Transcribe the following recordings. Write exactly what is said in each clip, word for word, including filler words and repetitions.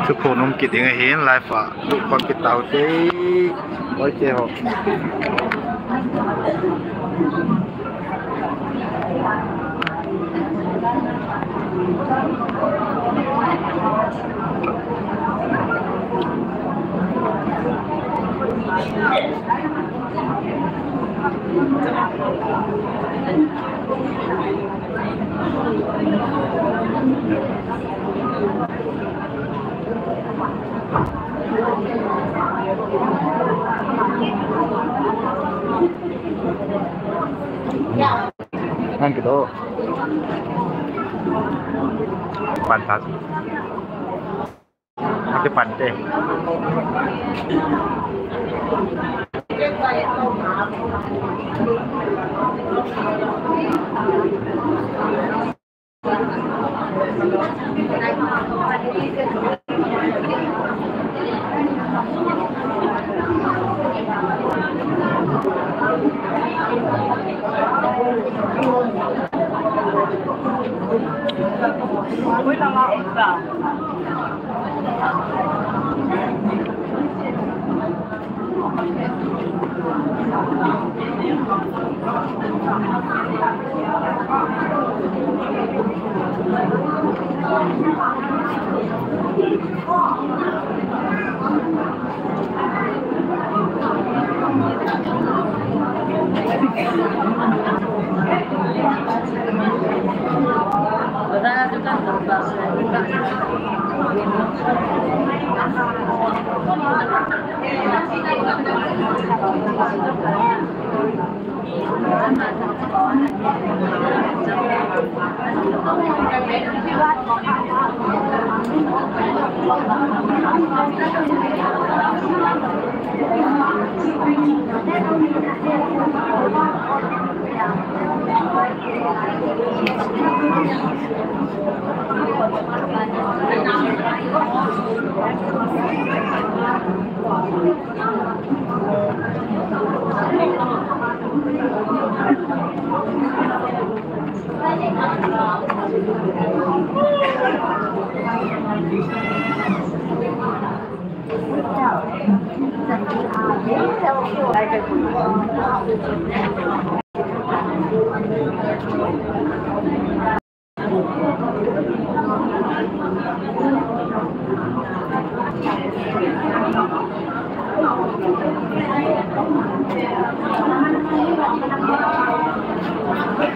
Thuphon um kit ding ahin, live a lut pang kit taute. Oi, te ho. Ngan kito. Pantas. Ate pante.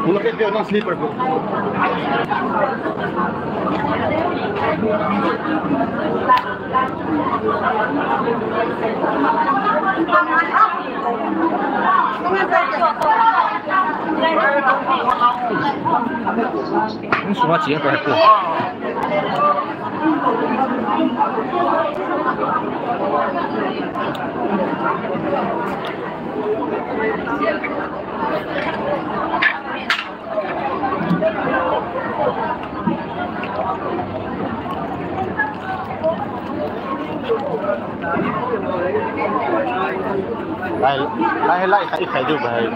Ulo ke peo ng slipper ko. Suma chia ko hepu. Lai, lai, lai, khai, khai diu ba hai.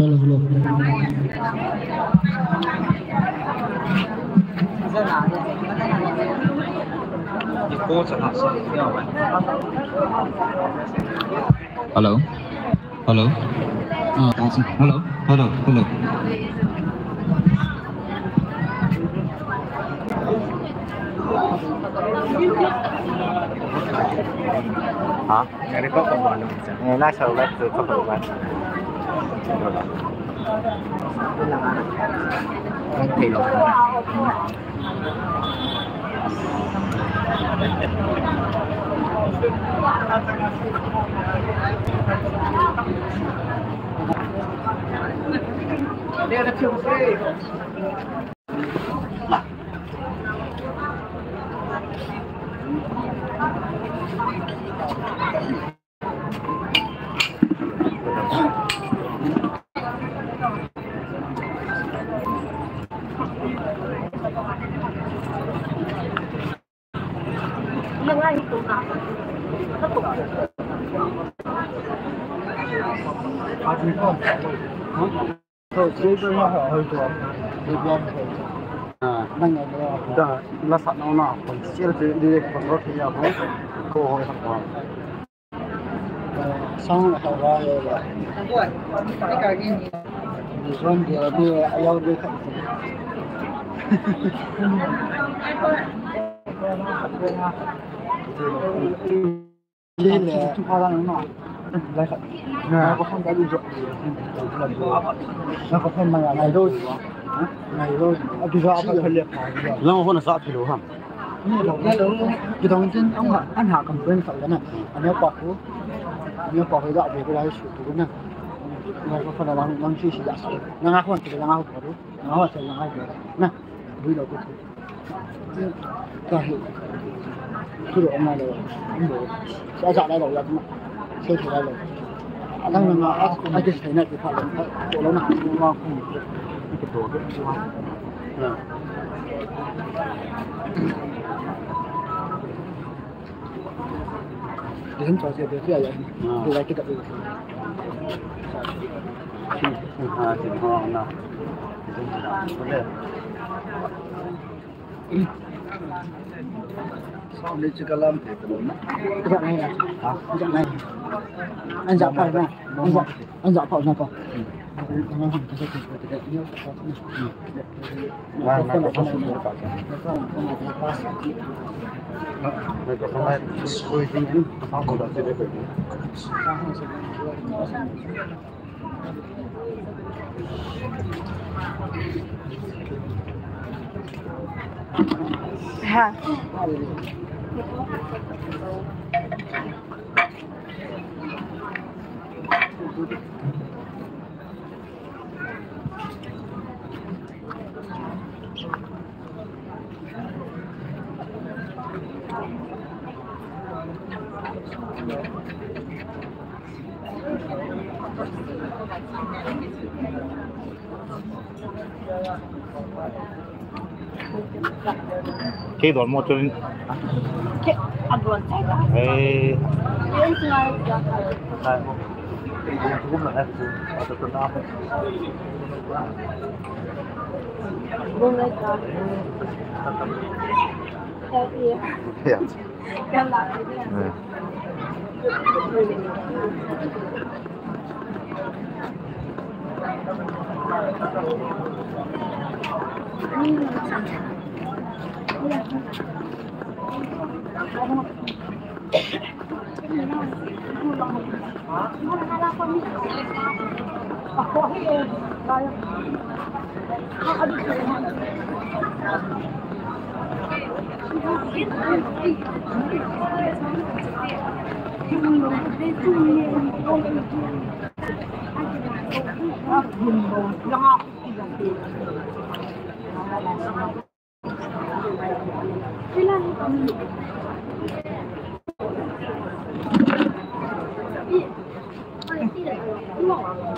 Hello, hello. Hello. Hello. Hello, hello, hello. Ha? Record ko ba? Eh, nasa record ko ba? Lang ho na sa philo ham. Kidong tin ang ha, an ha complain sa na. Ano pa ko? Ano pa ko da be ko lai su ko na. Ano ko fa lang lang si si ya. Lang ako ang lang ako ko. Lang ako lang ako. Na. Bui lo ko. Ka hi. Ku lo ma lo. Sa sa lai lo ya. Sai sai lai lo. Alang na a a ke sai na ke pa lo. Ko lo na. Ma ku. Ke to ke. Na. Isin sa siya, siya yan. Ah. Sila kita dito. Ah, sige, oh, na. Sa ulit si Kalam, ito na. Ito na yun. Ha? Ito na yun. Ang sa pa na. Ang sa, ang sa pa na pa. Ha. Kei don mo chun. Kei a don chai ta. Eh. Kei ngai ta. Ngai mo. Kei chun na ko. A to na. Mo ngai ta. Kei. Ya. Kei la. Eh.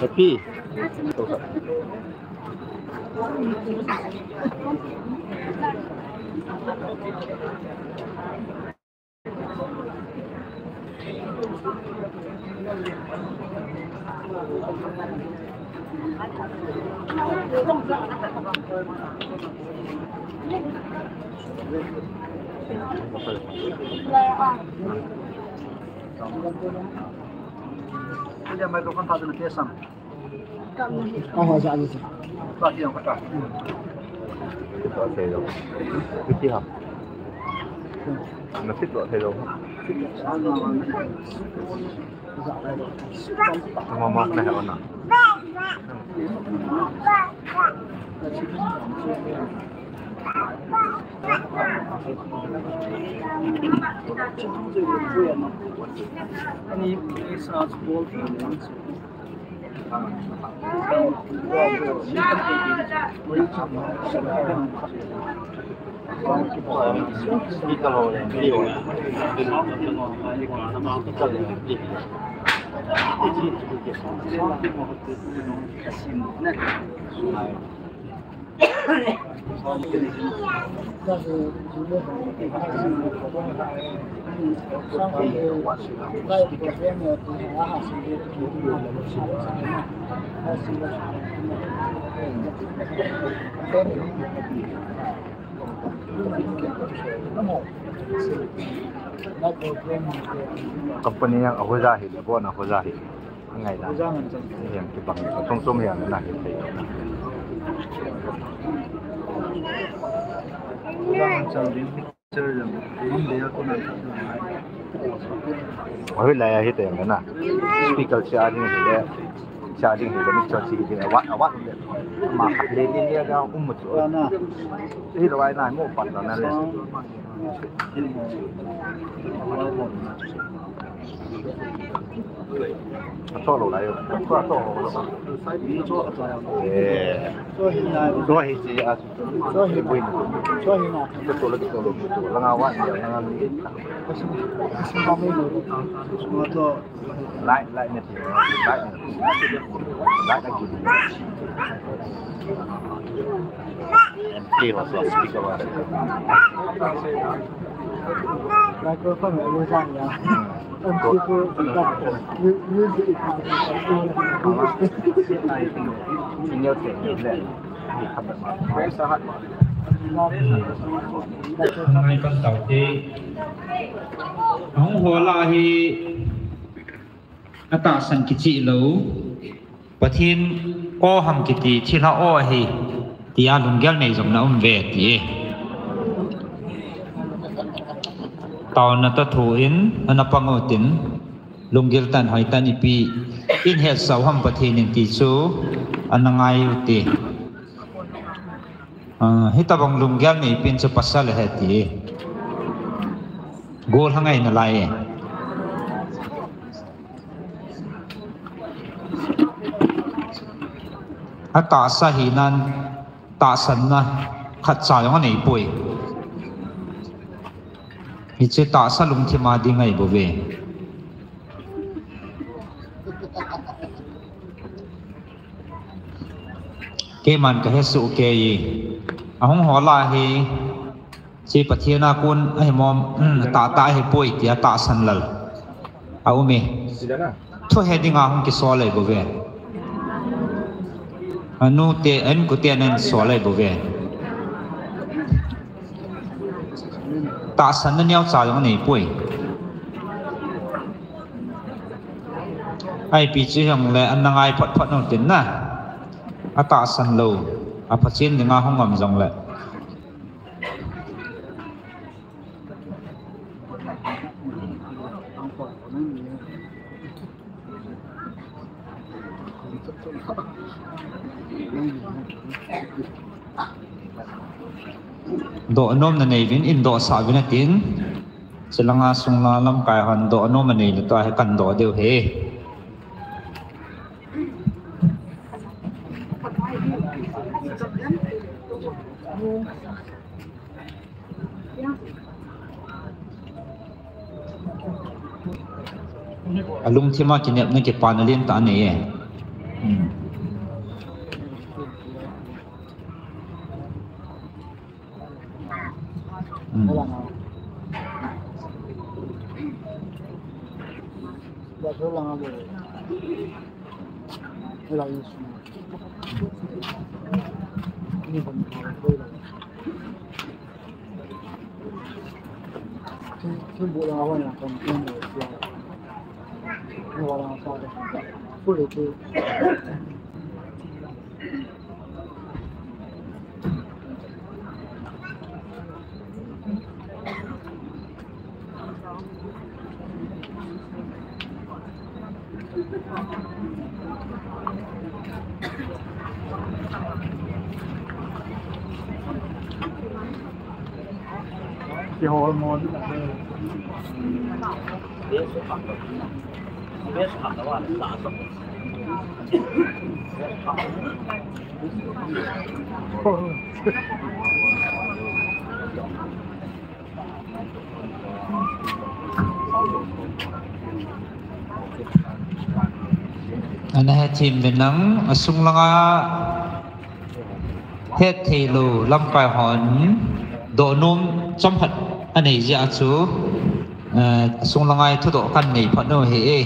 Happy. Microphone pa tu na tesam. Aho ja ni. Thei lou. Hiti ham. Na fit lou thei lou. Mama na he ona. Company a hoja hi le, bon a hoja hi. Angai la. Hoja ngan chang. Hian kibang. Chom chom hian na hi thei. Hoja ngan chang din. Oi, lai a hi te na. Speaker charging hi le. Charging hi le, mixer hi le. Awat, awat le. Ma khat le ni le ga um mu chu. Na. Hi lo ai na mo pat na le. A to lo lai. To to lo. Eh. To hi na. To hi chi a. Chua hi, chua hi na. Chua hi na. Light, light na. Light na. Light na. Empty ho, so speaker ho. Microphone ho jang ya. Hmm. Ngai pan tau te. Ahung hol a hi atahsan kichih lou. Pathen aw ham kiti thilha aw ahi, tia lunggel nei jong na um ve ti e. Taona toh thu in ana pang u tin, lunggil tan hoi tan ipi in hetsah u ham Pathen in ti chu ana ngai u ti. Ah, hitabang lunggel nei pen chu pasal ahi ti e. Gol ha ngai nalai e. Atahsa hinan tahsanna khatcha jong anei poi. Hiche tahsa lungthim a ding ahi bou ve. Keiman ka hesoh kei e. Ahung hol a hi, hiche Pathen a kon ahi mong, um, tahtah ahi poi tia tahsan lal a um e. Thu he dinga hung kisol ahi bou ve. Anu te, a inkote ahin sol ahi bou ve. Tahsanna neocha jong anei poi. Ipi chu hijongle ana ngai phot phot u tin na. Atahsan lou. Aphachen dinga hung ngam jongle. Doh nom na nei uvin, in dohsah uvin atin. Chulanga sunglang lamkai hon doh nom anei le tua hi kan doh diu ahi. Alungthim a kinepna kipana lentah anei e. Hmm. Hmm. Ana hethem ve nang, asung langa hetthei lou lamkai hon dohnom chomkhat anei jeh a chu, eh, asung langa thudoh kan nei phat u ahi e.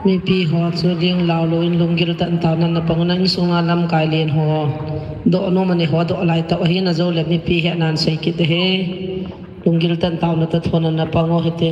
Mipi ho chu ling lau lou in lunggil tah in taona na pang un, insunga lamkai len ho doh nom ani ho doh lai tah ahi, na jou le mipi hi anan sei kit ahi. Lunggil tah in taona tah thon na pang u hite.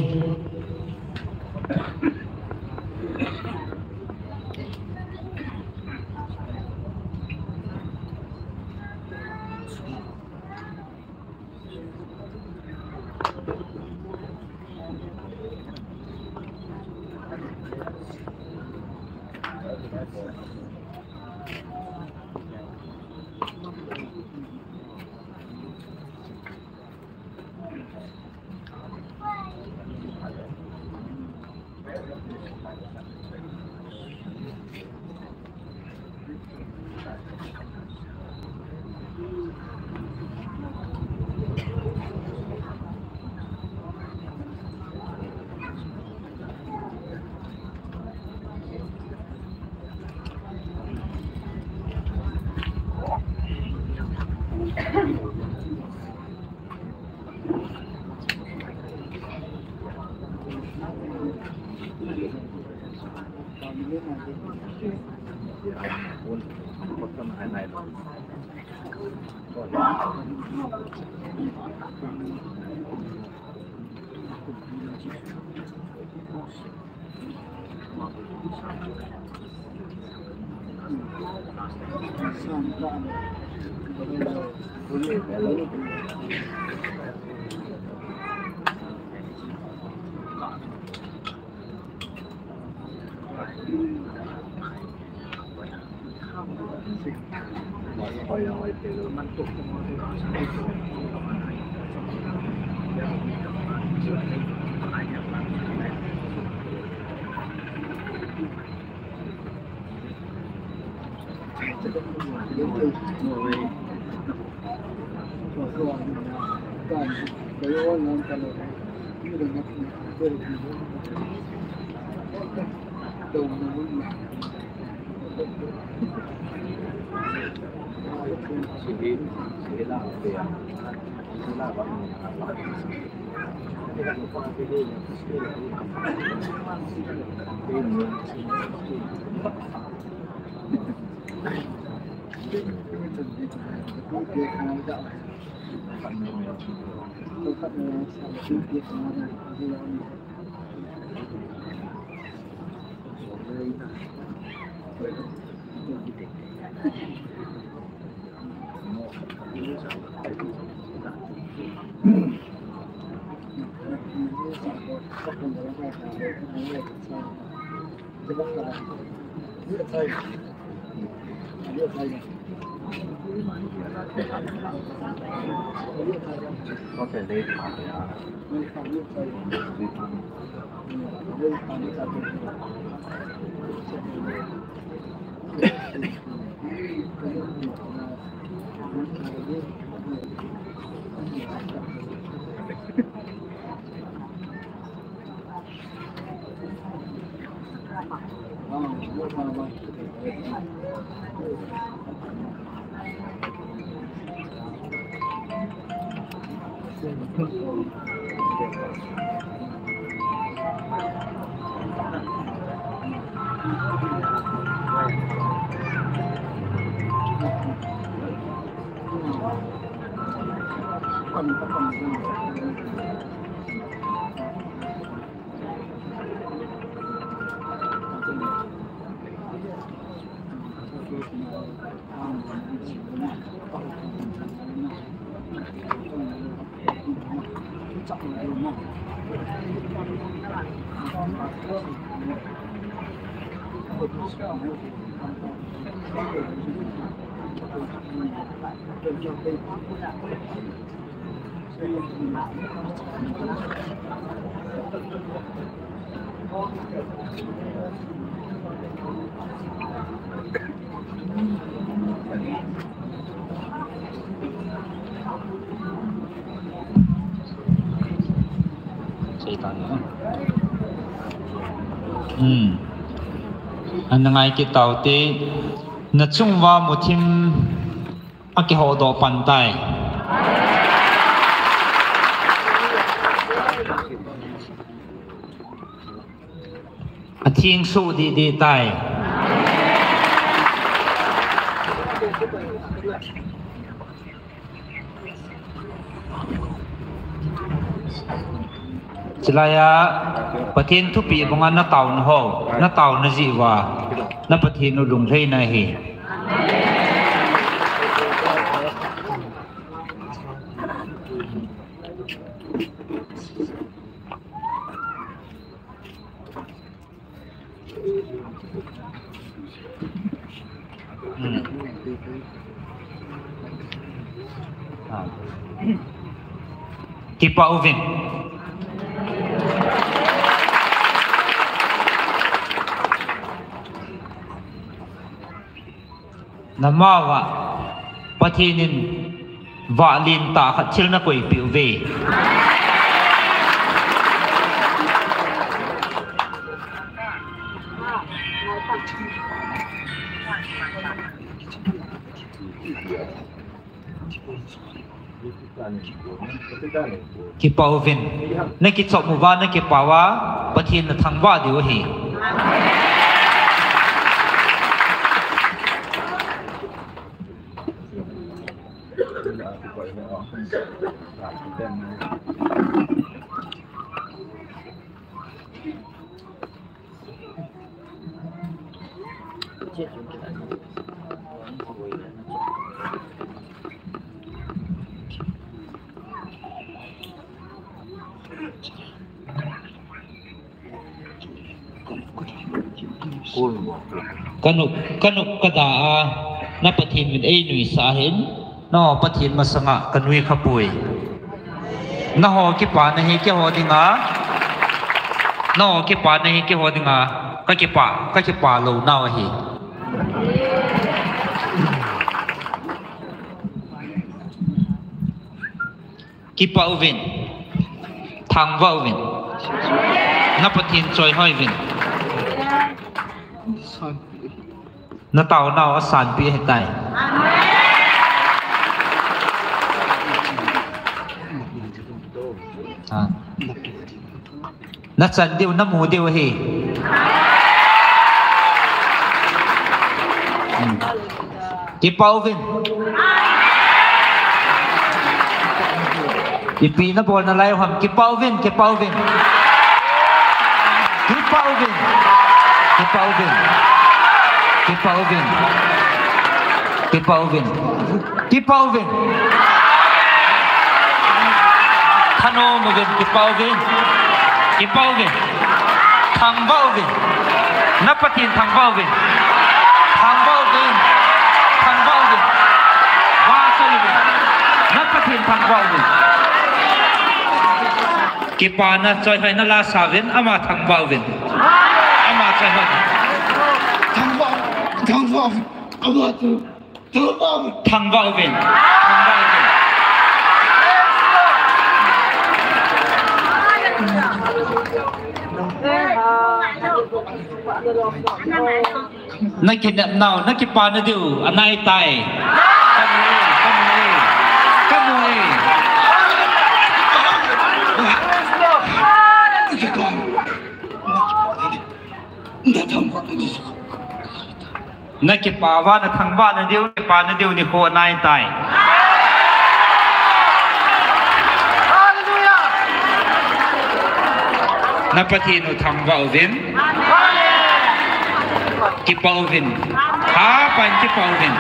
Hmm. Ana ngai kit taute, na chung uva muthim akihodoh pan tai. Atheng soh didi tai. Chulaiya Pathen thupeh banga na taona ho, na taona jeh uva, na Pathen u lunglhaina ahi. Hmm. Ah. Kipah uvin. Namaova Pathen in vah lentah khat thil nakoipeh uve. Kipah uvin. Na kichom uva, na kipah uva, Pathen na thangvah diu ahi. Ka nop, ka nop ka da a, na Pathen min einuisah in, nangho Pathen masanga ka nui khapoi. Nangho kipana hi keiho dinga, nangho kipana hi keiho dinga, ka kipah, ka kipah lou nau ahi. Kipah uvin. Thangvah uvin. Na Pathen choihouvin. Na taonau asanpeh ahitai. Ah. Na chan diu, na mu diu ahi. Hmm. Kipah uvin. Ipi na bol nalai u ham, kipah uvin, kipah uvin. Kipah uvin. Kipah uvin. Kipah uvin. Kipah uvin. Kipah uvin. Thanom uvin, kipah uvin. Kipah uvin. Thangvah uvin. Na Pathen thangvah uvin. Thangvah uvin. Thangvah uvin. Vahchoi uvin. Na Pathen thangvah uvin. Kipana choihoi na lasa uvin, ama thangvah uvin. Ama choihoi. Thangvah, thangvah uvin. Ama chu. Thangvah uvin. Thangvah uvin. Thangvah uvin. Na kinepnau, na kipana diu anaitai. Kamu e, kamu e. Kamu e. Na kipah uva, na thangvah na diu, kipana diu nikho anaitai. Na Pathen u thangvah uvin. Kipah uvin. Hapan kipah uvin.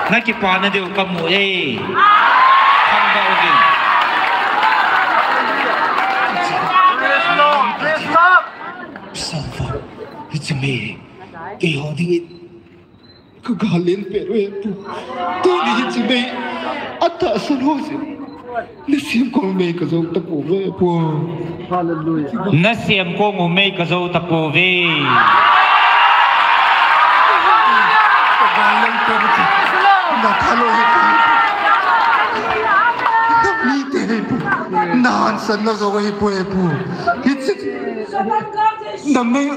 Na kipana diu kamu e. Thangvah uvin. Salva, it's me. Keiho dingin kagalel peh uve Pu. Tuni hiche mei atahsan ho jeh in nasem kong mei kajou tapouve Pu. Hallelujah. Nasem kong u mei kajou tapouve. Kagalel peh uve. Nathat lou hi Pu. Namite hi Pu. Nahansanna jong hi Pu, hi Pu. Hiche namei,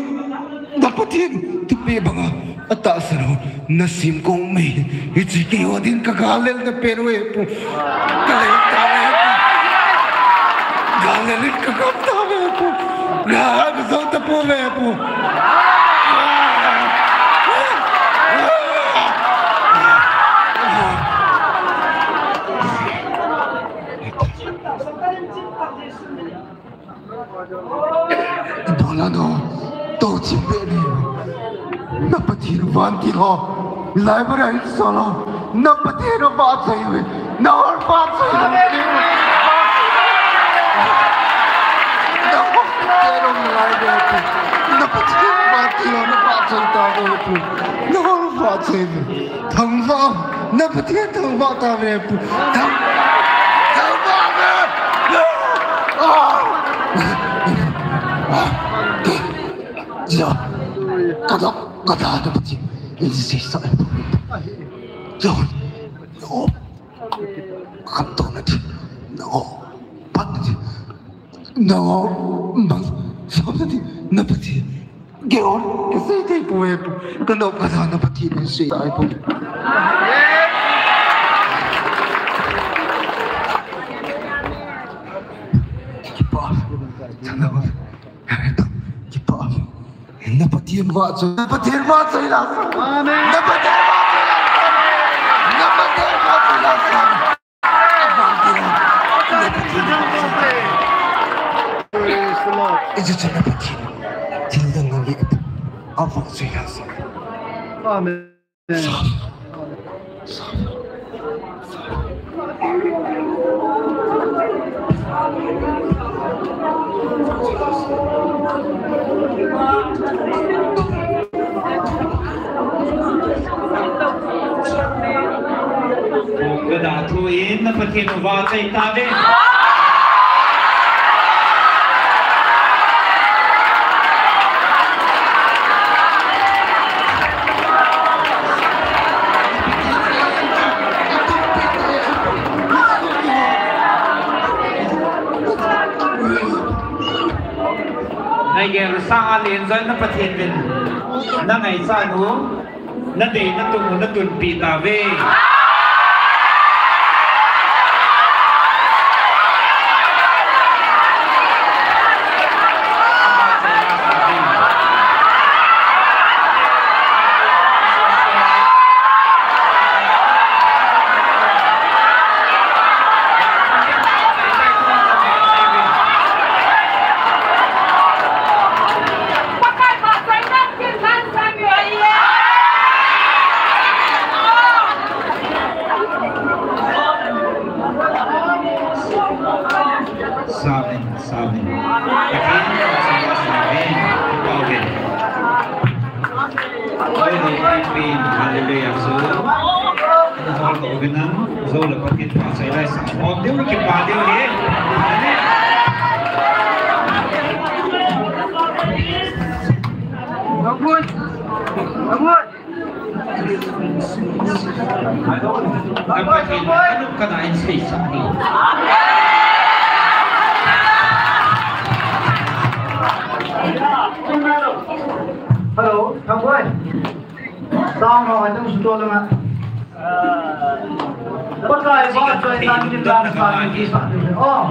na Pathen thupeh banga atahsan ho nasem kong mei, hiche keiho din kagalel na peh uve Pu. Kalel tauve Pu. Galel in kagam tauve Pu. Ga, kajou tapouve Pu. Ibola no, touchim peh ni. Na Pathen vantil ho, lai bera in solo. Na Pathen vahchoi uve. Na hol vahchoi uve. Na hol Pathen lai bera. Na Pathen vantil ho, na vahchoi tauve Pu. Na hol vahchoi uve. Thangvah, na Pathen thangvah tauve Pu. Thang, thangvah uve. Ah. Ah. Ja. Kadok, kada na Pathen. Isi sa. Ja. No. Kam to na ti. No. Pat na ti. No. Bang. Sa na ti. Na Pathen. Geon, kasei thei pouve Pu. Kanop kasa na Pathen in sei tai Pu. Kipa. Kipa. Na Pathen vahchoi, na Pathen vahchoi la. Amen. Na Pathen vahchoi la. Na Pathen vahchoi la. Praise the Lord. Ijeh chu na Pathen thil dang nang hi avahchoi la sa. Amen. Kong kada thu in na Pathen u vahchoi tauve. Na gel sanga len joi na Pathen min. Na ngaichat u. Na dei na tung u na tunpi tauve. Samin, samin. Pathen, samin, samin. Hallelujah. So, Hello, Thangvah. Sound ho, I think, store lang ah. Pakai vahchoi tauve, kin dan sa, kin sa. Oh.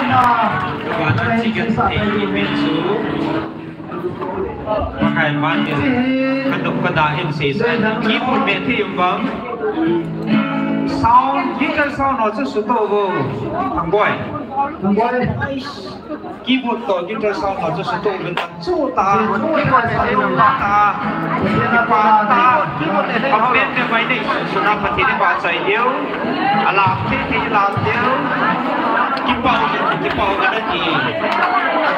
Kaba na chicken thei ipi chu. Pakai man in. Kadok kada in sei sa. Keyboard me thei um bang. Sound, guitar sound ho chu suto vo. Thang boy. Thang boy. Keyboard to guitar sound ho chu suto vo. Chuta, chuta, chuta. Kipa ta, apen te mai nei suna Pathen i vahchoi diu. Alam te te lam diu. Kipa u, kipa u ka na ti.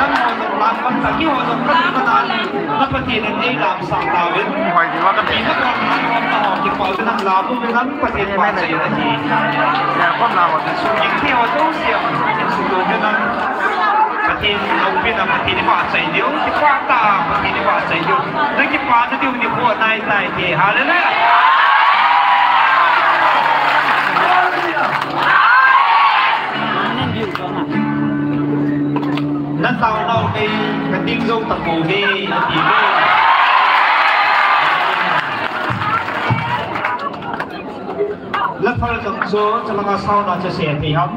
Adam ho jong lam bang ta, ki ho jong ka ti ka na. Na Pathen in ei lam sang ta ven. Hoi di wa ka ti na ko na ko na ho kipa u na lam u na Pathen vahchoi na ti. Ya ko na ho. Su ki ti ho to siam. Su to na. Pathen loupina, Pathen i vahchoi diu, kipah tah a Pathen i vahchoi diu. Na kipah na diu nikho anai tai te. Hallelujah. Na taonau kei ka ding jou tapouve, ati ve. La phal jong chu, chalanga sound a chu se thei ham.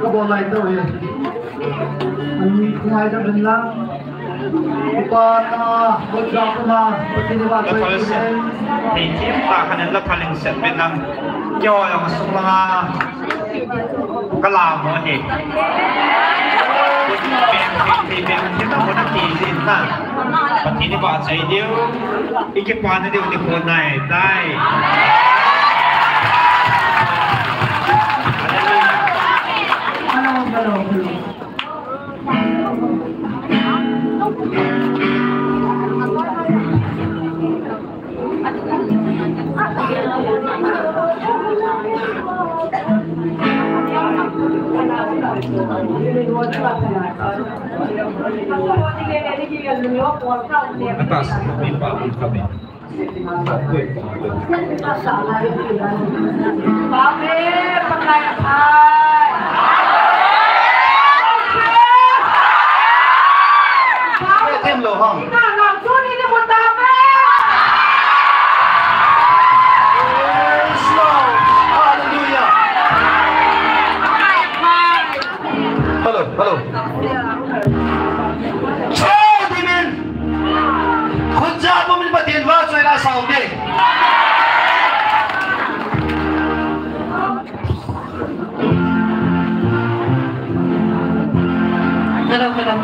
Ka bol lai tau hi. Ani ngai da bin la. Ipa ta, bol da ko na, pati ni ba. La phal se. Thei thim ta khan la phal in se bin lang. Kyo yang sung la. Ka la mo hi. Thei thim ta mo na ti jin na. Pati ni ba chai diu. I kipana diu nikho anai tai. Atas, may pa, kami. Hello, hello. Cho dimin. Khut ja pumin Pathen vahchoina sao te. Hello, hello.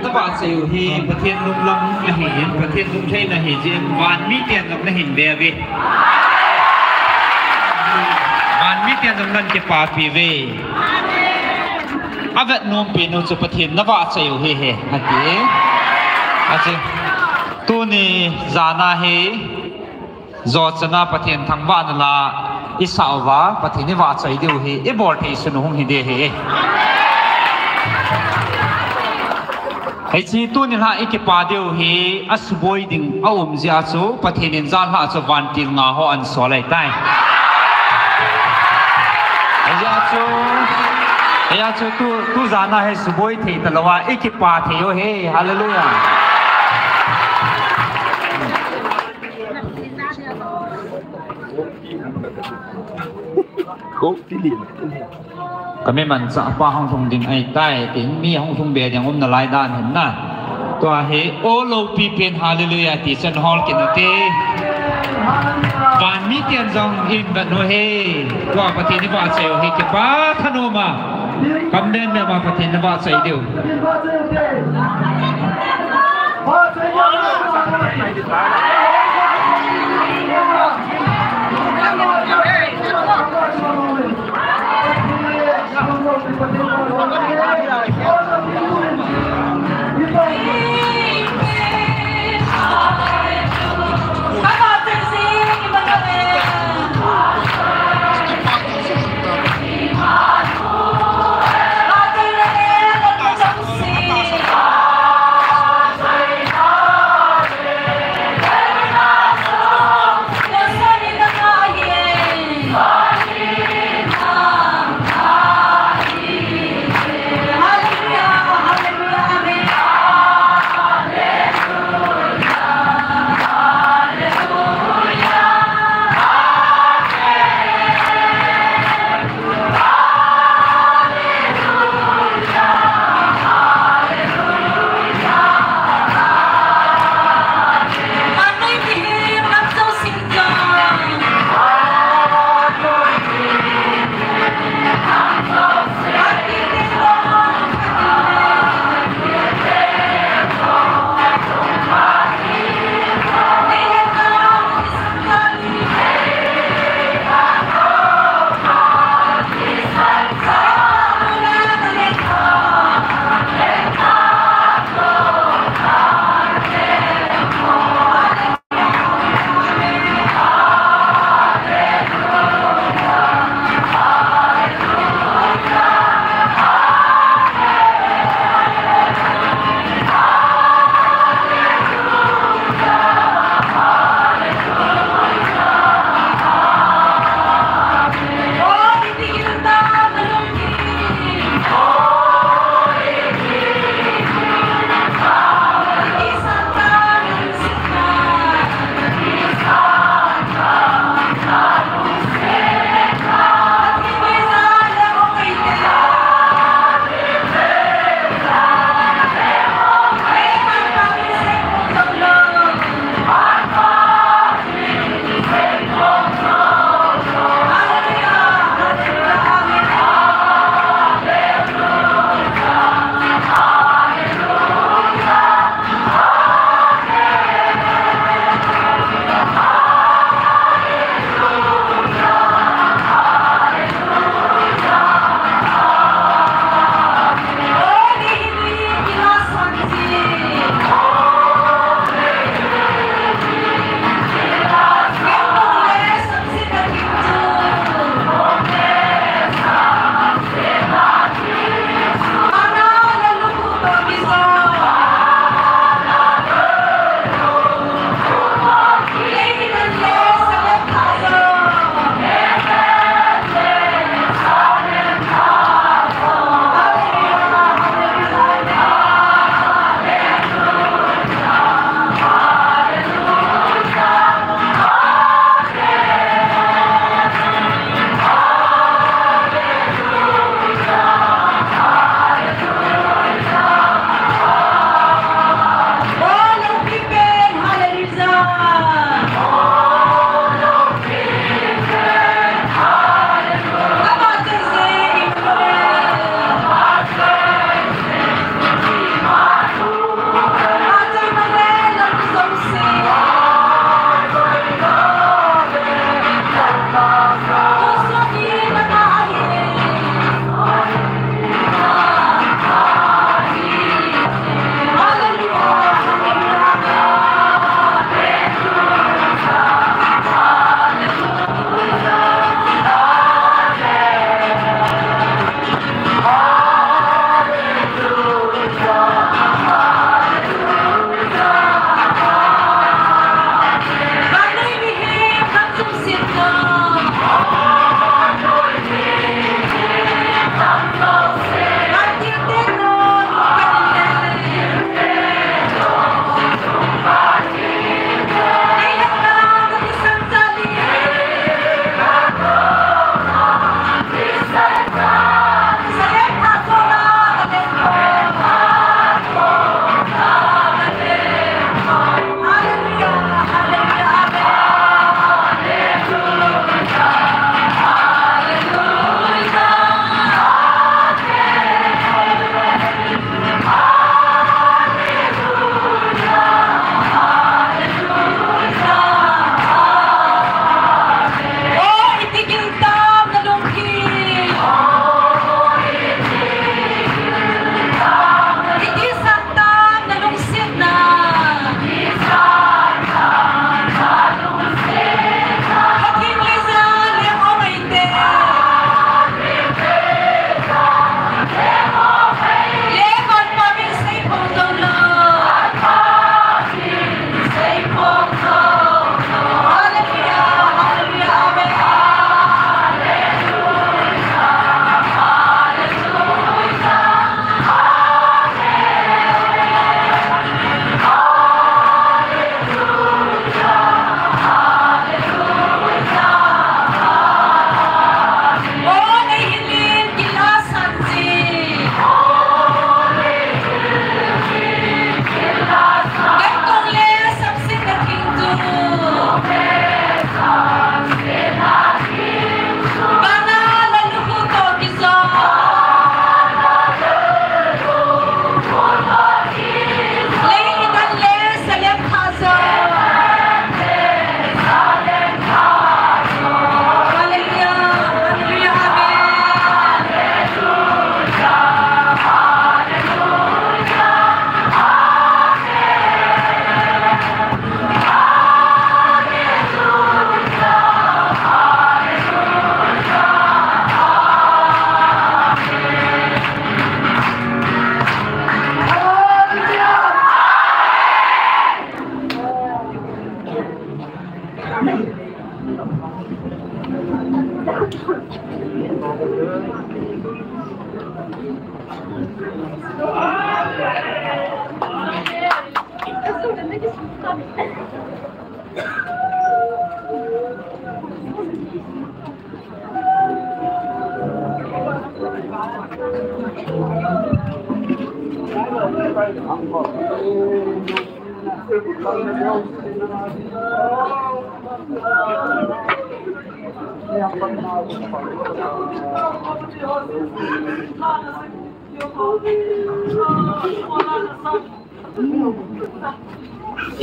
Navahchoi u hi Pathen lunglam ahin, Pathen lungtheina ahi jeh in, van miten jong nahin ve uve. Van miten jong nahin kipapi uve. Avet nompen u chu Pathen navahchoi u ahi, ati. Achu, tuni jana hi, Jochanna Pathen thangvahna la isah uva, Pathen ivahchoi diu hi, ibol thei sun u hung hi ding ahi. Hiche tuni lha ikipa diu hi, asuboi ding aum jeh a chu, Pathen in janlhah chu vantil nga ho ahin sol ahitai. Hijeh a chu, hijeh a chu tu, tu jana hi suboi thei talouva, ikipa thei u ahi, hallelujah. Ka mi manchah pa hung lhung ding ahitai, tin mi hung lhung be ding umna lai dan ahin na. Tua hi, o loupi pen hallelujah ti chun hol kit u hite. Van miten jong hin vet u ahi. Tua Pathen ivahchoi u hi kipa thanom a. Kam nen nen ma Pathen navahchoi diu.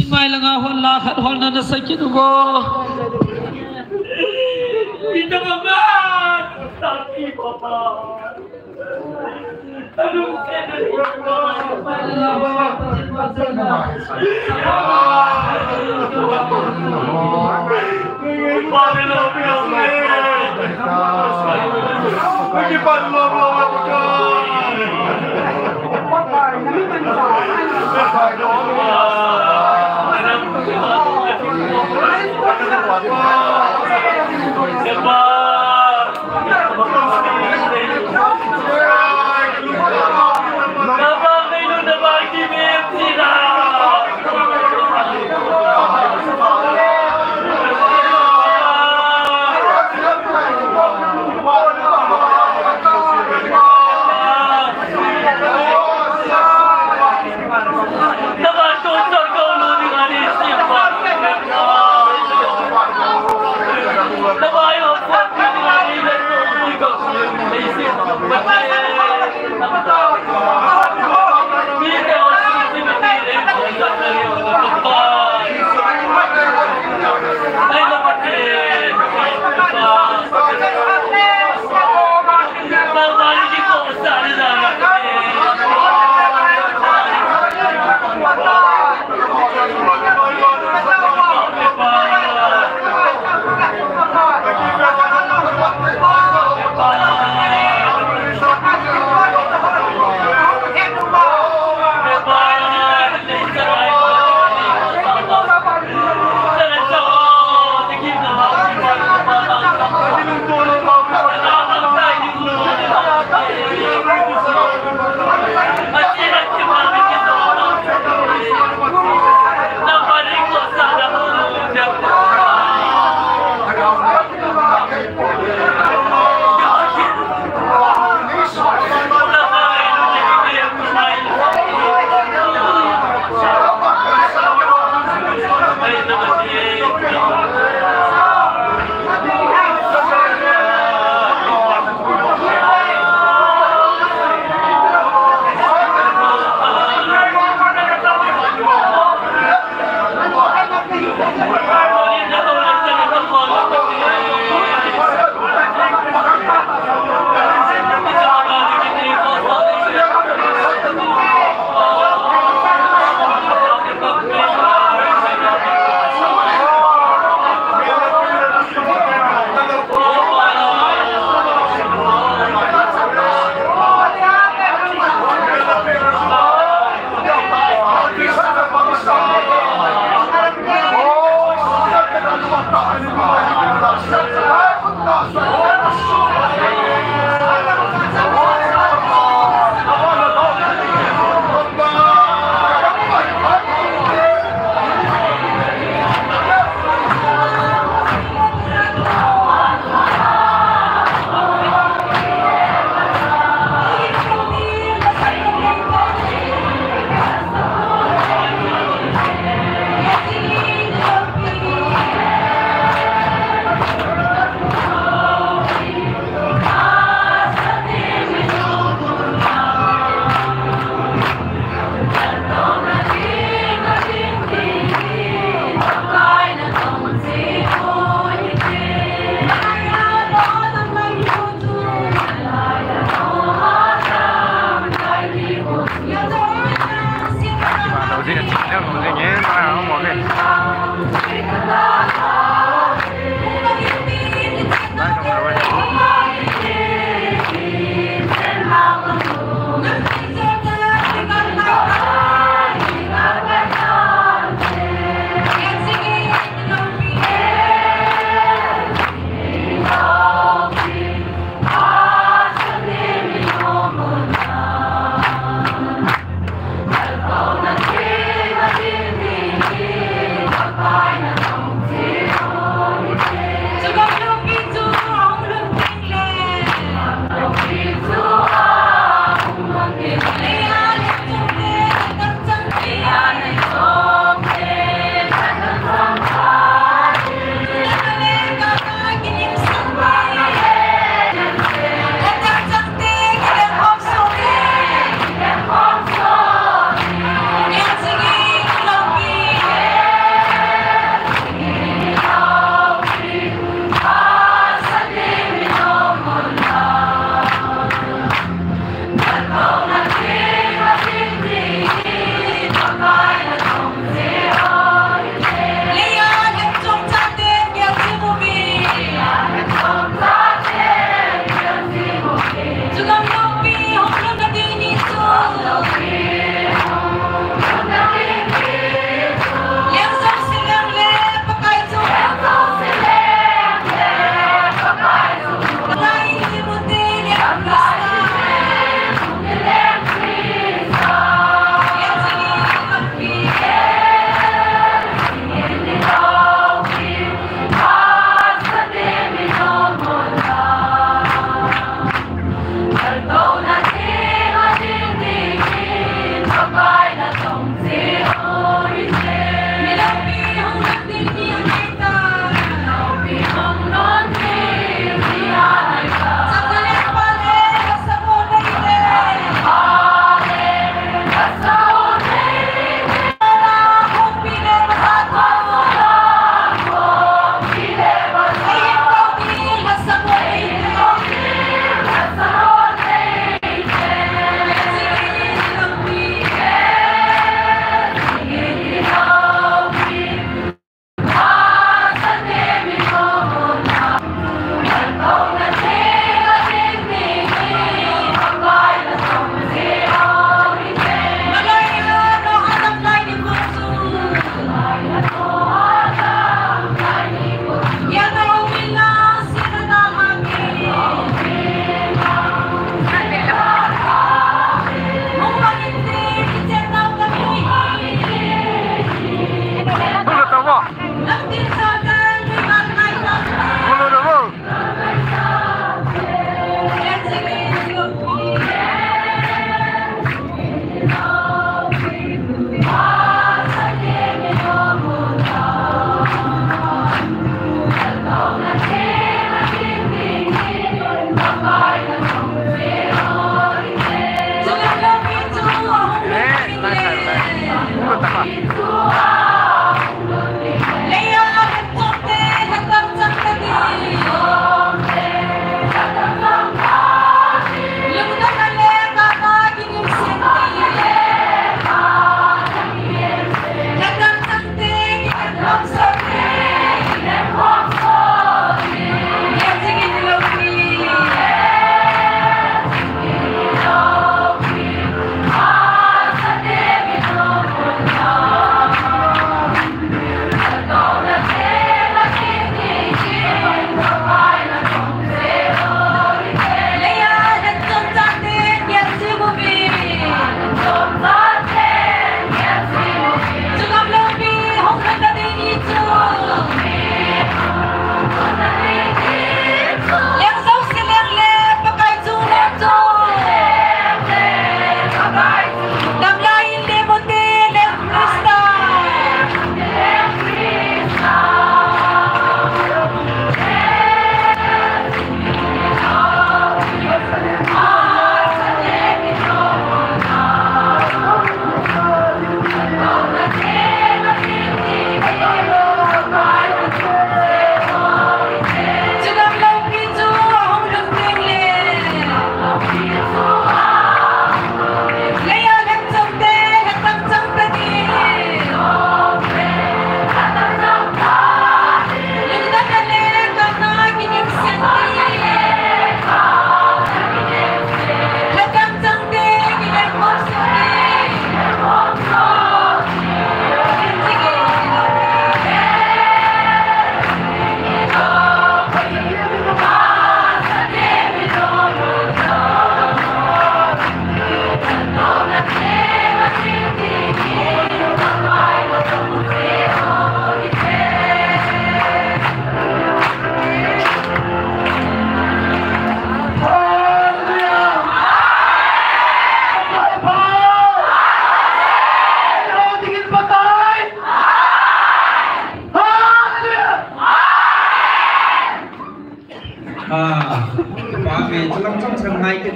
Inmai langa hon la khat hon na na sakit uvo. Ita mama, taki papa.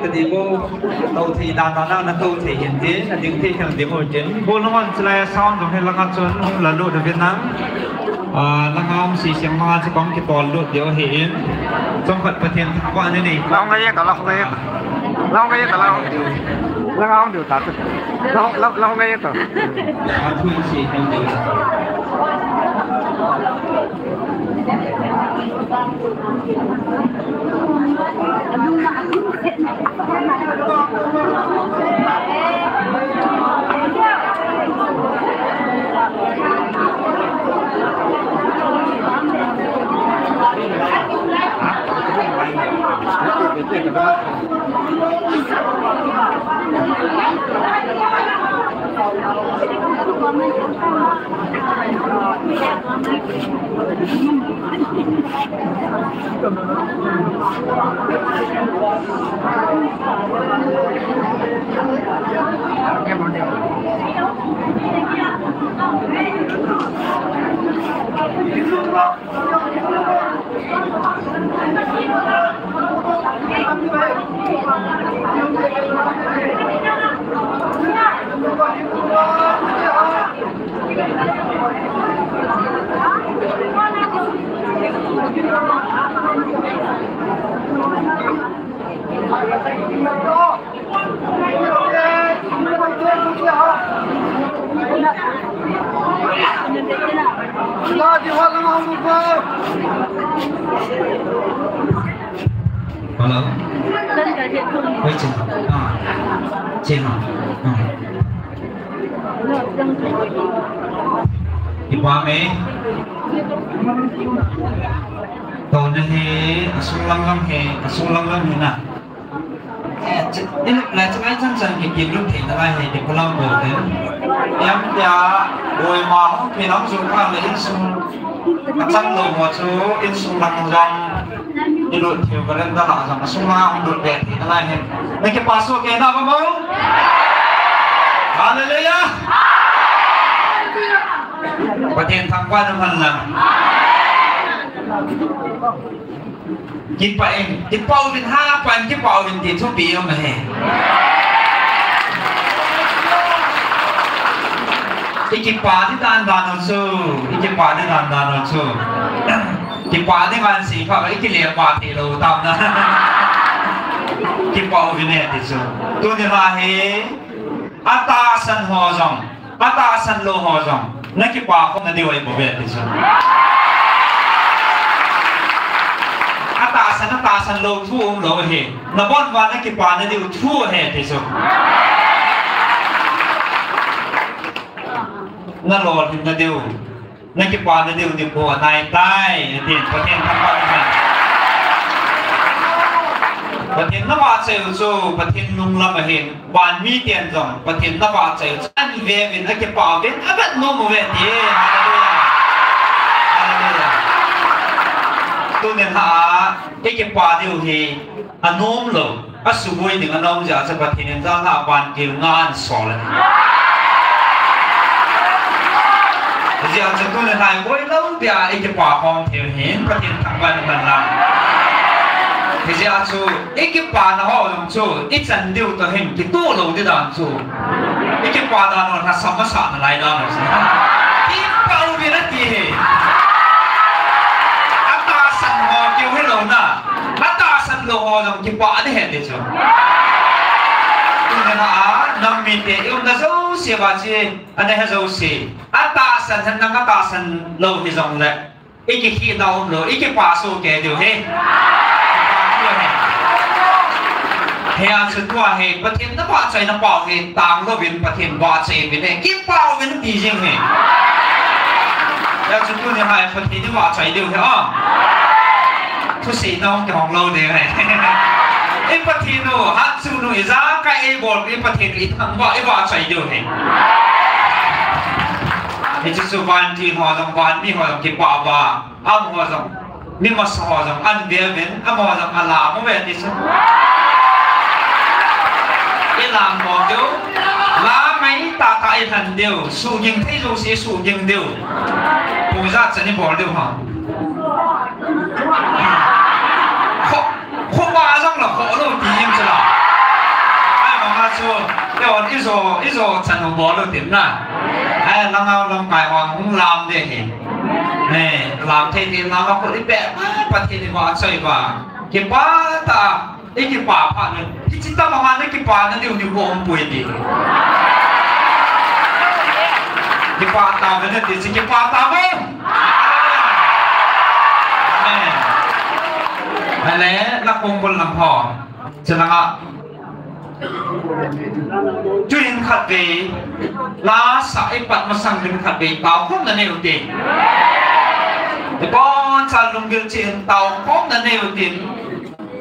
Kati bou, tou thei dan dan na, na tou thei hin tin, na ding thei hin ding ho tin. Bou langa hon chulai sound jong hi langa chun hung la lut uvin lang. Ah, langa hung si siang langa chu kong kitol lut diu ahi in. Chomkhat Pathen thangvah na nei. Langa hung ngai ta, langa hung ngai ta. Langa hung ngai ta, langa hung. Langa hung diu ta chu. Langa hung, langa, langa hung ngai ta. Ah, thu si hin diu. Hello. Wait, ah, ah. Ipa me. Tuna hi, asung lang lang hi, asung lang lang hi na. Eh, chi-, i lut le, chi ngai chan chan ki, ki lut thei na lai hi, ki pulang bol thei. Yam tia, boi ma hung phi nang zu kha le insung, a chang lo mo chu, insung lang jong, i lut thei ka len da la jong, asung lang hung lut be thei na lai hi. Na kipa so ke na ba mo? Hallelujah! Pathen thangvah na man lang. Kipa in, kipa uvin ha, pa in kipa uvin ti thupi um ahi. I kipa di dan dan u chu, i kipa di dan dan u chu. Kipa di ngan si pa, i kile pa ti lo tam na. Kipa uvin e ti chu. Tuni la hi, a tahsan ho jong. A tahsan lou ho jong, na kipa khom na diu ahi bou ve ti chu. A tahsan, a tahsan lou thu um lou ahi. Na bon uva na kipa na diu thu ahi ti chu. Na lolhin na diu. Na kipa na diu ni bou anai tai, atin, Pathen thangvah na man. Pathen na vahchoi u chu, Pathen lunglam ahin, van miten jong, Pathen na vahchoi u chu, an ve uvin, a kipa uvin, a vet nom uve ti. Hallelujah. Hallelujah. Tunin ha, i kipa diu hi, anom lou, asuboi ding anom jeh a chu Pathen in jal a vantil nga ahin sol ahi. Hijeh a chu tuni nai boi lou dia i kipa khom thei hin Pathen thangvah na man lang. Hijeh a chu i kipa na ho jong chu i chan diu toh hin kitoh lou di dan chu. I kipa dan u lhasam masa nalai dan u chu. Kipa uvin ati hi. A tahsan ho keu hilou na. A tahsan lou ho jong kipa ding ahi ti chu. Tuni a, nam mite i umna jouse uva chu, ana he jouse. A tahsan hen nang a tahsan lou hijongle. I kikhih na um lou, i kipa soh kei diu ahi. Hijeh a chu tua hi, Pathen na vahchoi na pau hi, tang louvin Pathen vahchoi uvin ahi. Kipa uvin ti jing ahi. Hijeh a chu tuni a hi, Pathen i vahchoi diu ahi, a. Thusei na hung kihong lou ding ahi. I Pathen u, hatchungnung ijakai eibol, i Pathen u ithangvah, ivahchoi diu ahi. Hiche chu vantil ho jong, van mi ho jong kipa uva, amaho jong, mi masa ho jong, an ve uvin, amaho jong alam uve ti chu. Ilam bol diu, la mai tah tah ilhen diu, suhging thei jouse suhging diu. Pung ijat chan ibol diu ham. Kho, khoba jong la kho lou ti jing chu la. Chu, te on ijo, ijo chanu bol u tin na. Ai, langau lamkai hon hung lam de hi. Ai, lam thei ti lam a ko i pe, Pathen in va choi va. Kipa ta, i kipa pha na. Hichi ta ma na kipa na diu ni ko um pui ti. Kipa ta ve na ti si kipa ta ve. Amen. Ale, la kong bol lam ho. Chulanga. Tuin khatvei, la sa i pat masang din khatvei, tao khom na neu te. Ibon sa lunggil chin tao khom na neu tin.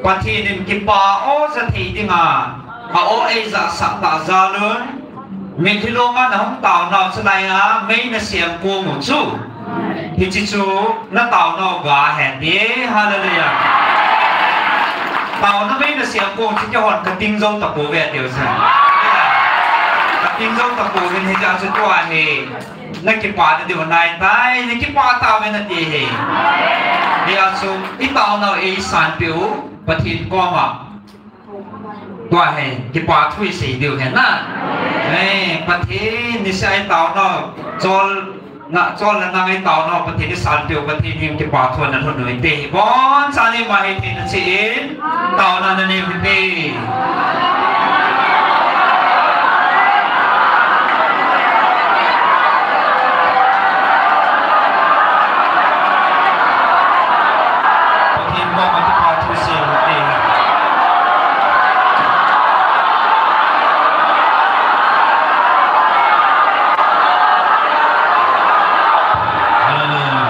Pathen in kipa o ja thei dinga, a o ei ja sa ta ja lun. Mitlhi longa na hung taonau chu laiya, mei na siam kong u chu. Hichi chu, na taonau ga hen ti, hallelujah. Taona mei na siam kong chu kihon ka ting jou tapou ve tiu sa. Ka ting jou tapou ve hichi a chu tua hi. Na kipa na diu nai tai, na kipa ta ve na ti hi. Hia chu, i taonau ei sanpeh u, Pathen koma. Tua hi, kipa thu i sei diu hi na. Ei, Pathen, ni sei taonau, chol, na, chol na nang ei taonau, Pathen i sanpeh u, Pathen hi kipa thu na thon u te hi. Bon, sa ni ma hi te na chi in, taona na ni hi te. Pathen koma kipa thu sei u te. Hallelujah.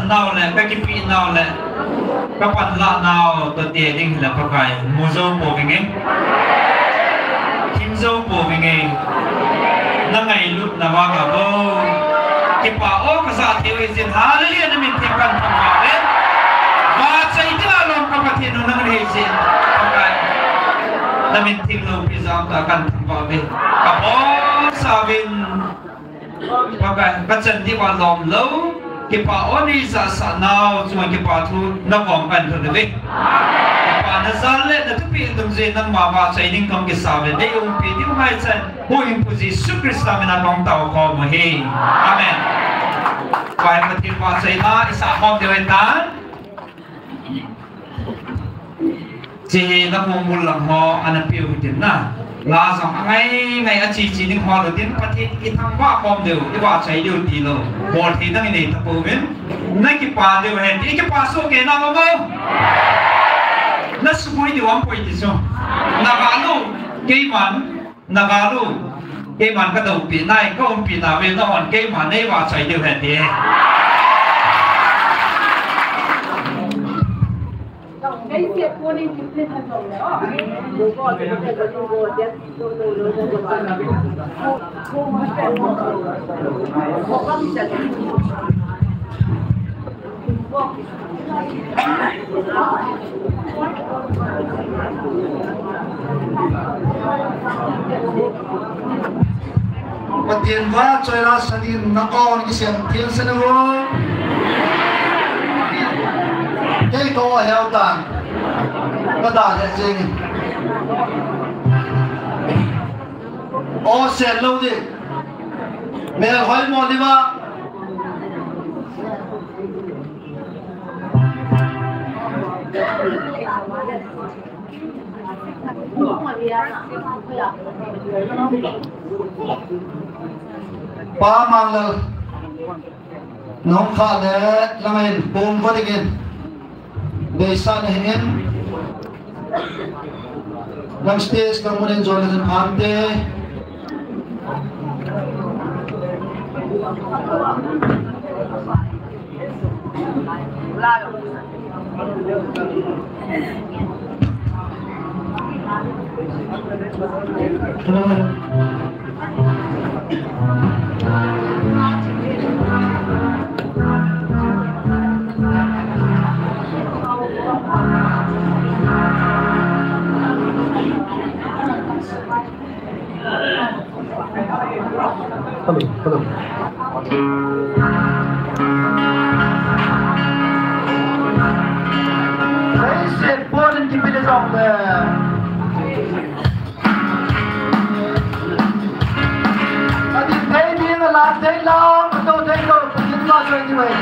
nau le, ka kipe nau le, ka panla nau toh te ding hile Pakai, mu jou pouvinge. Thim jou pouvinge. Na ngailutna vanga bou kipa o ka ja thei u hijeh in, hallelujah, na min theng kan thangvah uve. Vachoi dinga lom ka Pathen u nang nahi jeh in, Pakai, na min theng loupi jeh a kan thangvah uve. Ka bol sa uvin, Pakai, ka chan diu va lom lou, kipa o nei jahsah nau chunga kipa thu na kom kan thot uve. Kipa na jal le na thupeh dungjuiya nangma vahchoi ding kahung kisa uve, nei umpi diu ngaichan, Huhhingpu Jesu Christa mina kahung tao khom u ahi. Amen. Pai Pathen vahchoina i sah khom diu ahitan. Hiche hi na mol mol lang ho ana peh u hitin na. La jong angai ngai a che che ding ho lou tin, Pathen i thangvah khom diu, i vahchoi diu tilou. Bol thei dang i nei tapouvin. Na kipa diu ahi ti, i kipa soh kei na mo mo. Na suboi diu aum poi ti chu. Na ga lou, keiman. Na ga lou, keiman ka doupeh nai, ka umpeh nauve, nahon keiman nei vahchoi diu ahi ti. Pathen vahchoina sanin na kon kisem thil sena vo. Kei ko heutan. Ka da le jing. O sen lou di. Mel hoi mo di ma. Pa Manglal, nong kha le lang in pum va dingin. Deisah na hin. Nang stage ka mun in Jonathan Phante. Hello, hello. Hello, hello. Hey, sit, born in Kipili song there. Ati thei ding a la thei lou, ka tou thei lou, Pathen vahchoi diu ahi.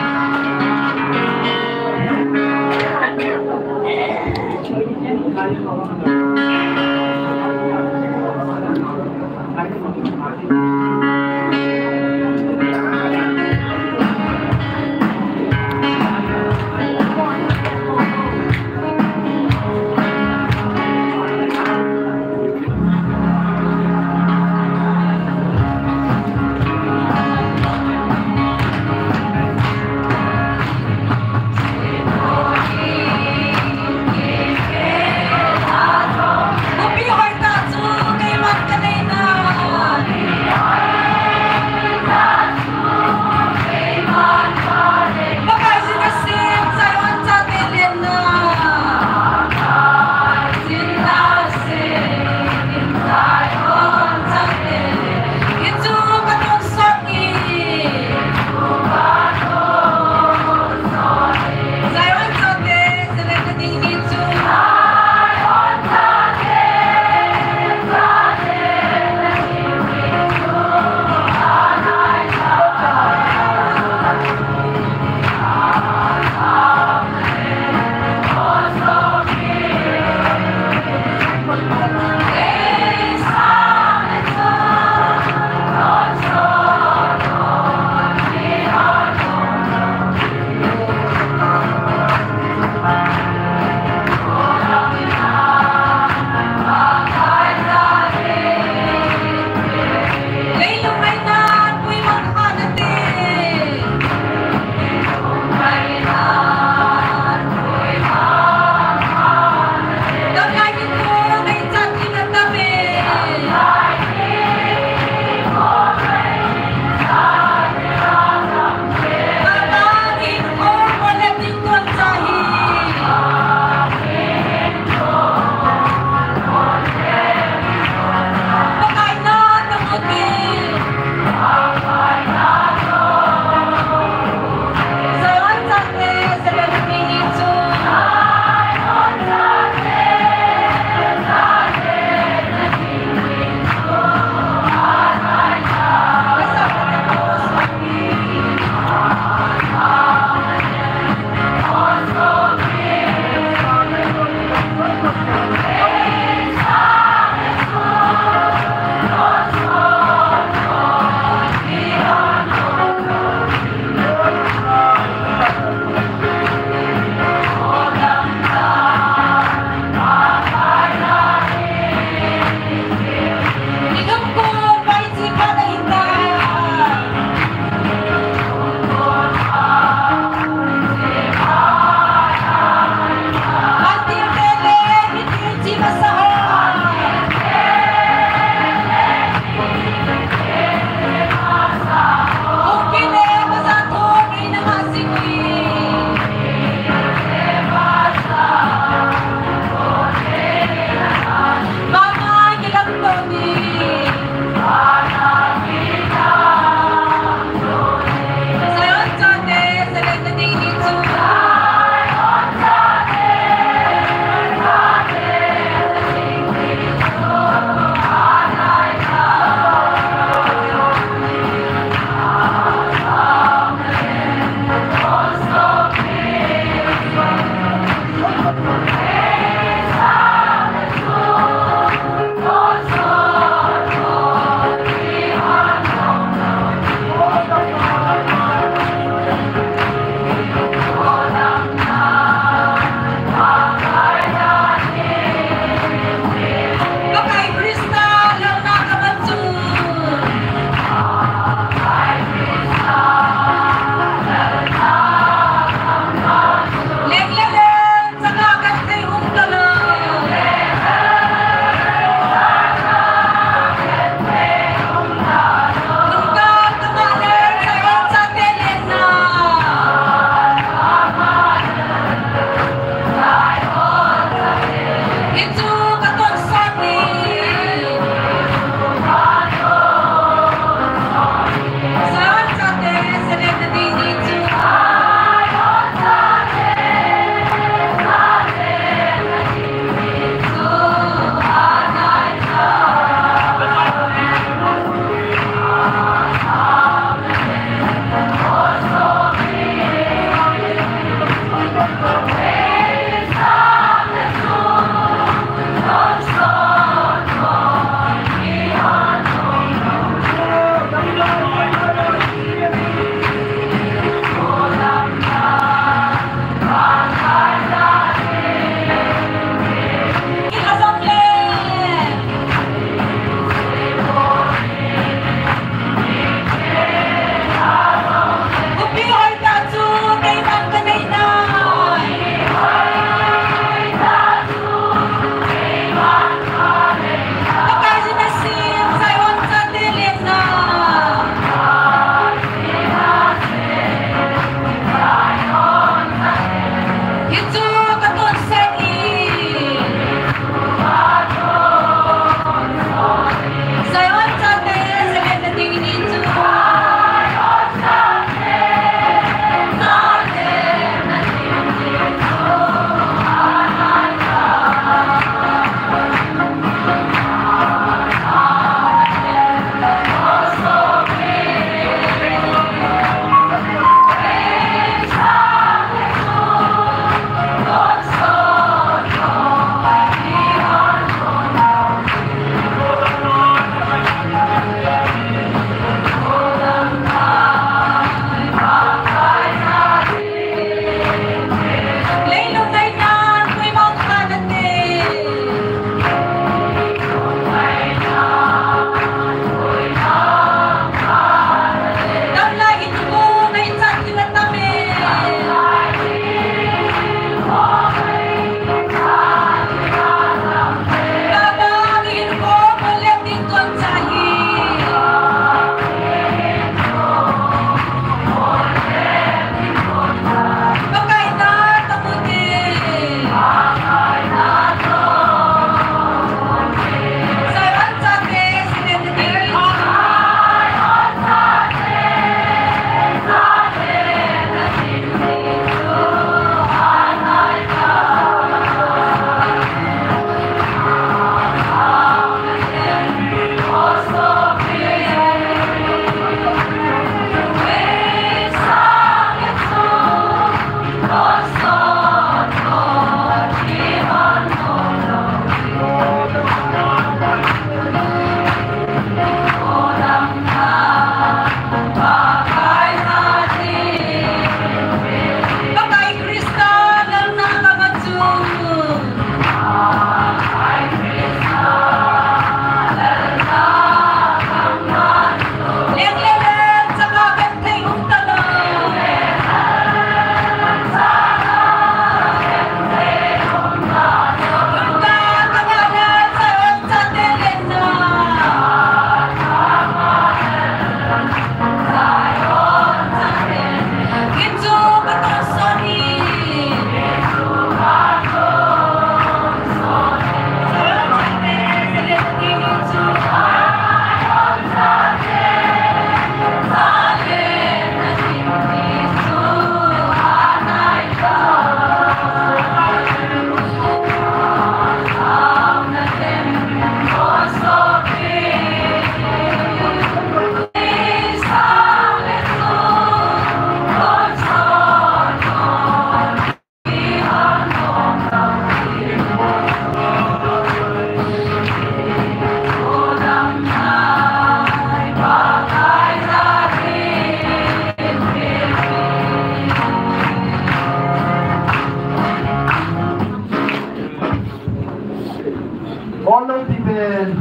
All of the band,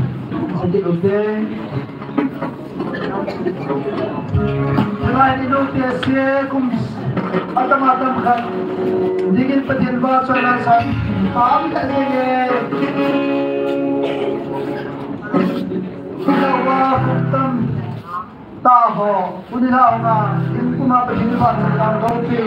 okay, okay. Tonight, you know, this year, kum, atam, atam khat. Dingin Pathen vahchoi na san, pam ka ding e. Kila wa, kum tam. Taho, unila hona, in kuma Pathen vahchoi na loupi.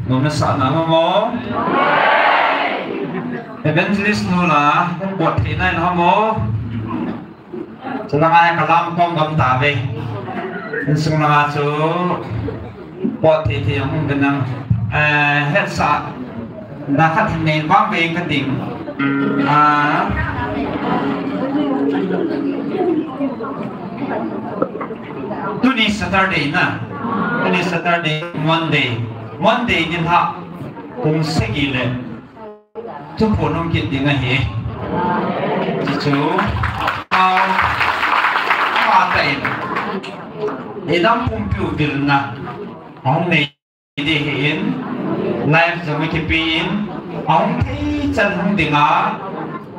Nom nasah na mo. Evangelist nu la, hung pot thei nai na mo. Chulanga hi kalam kom gam tave. Insung langa chu pot thei thei hung benang. Eh, hetsahna khat hin nei vang ve kading. Ah. Tuni Saturday na. Tuni Saturday, Monday. Monday ni ha. Pung sagi le. Thuphon um kit ding ahi. Chuchu. Au. Ama ta in. Idam pumpiu vilna. Ahung nei ding ahin. Live jong kipe in. Ahung thei chan hung dinga.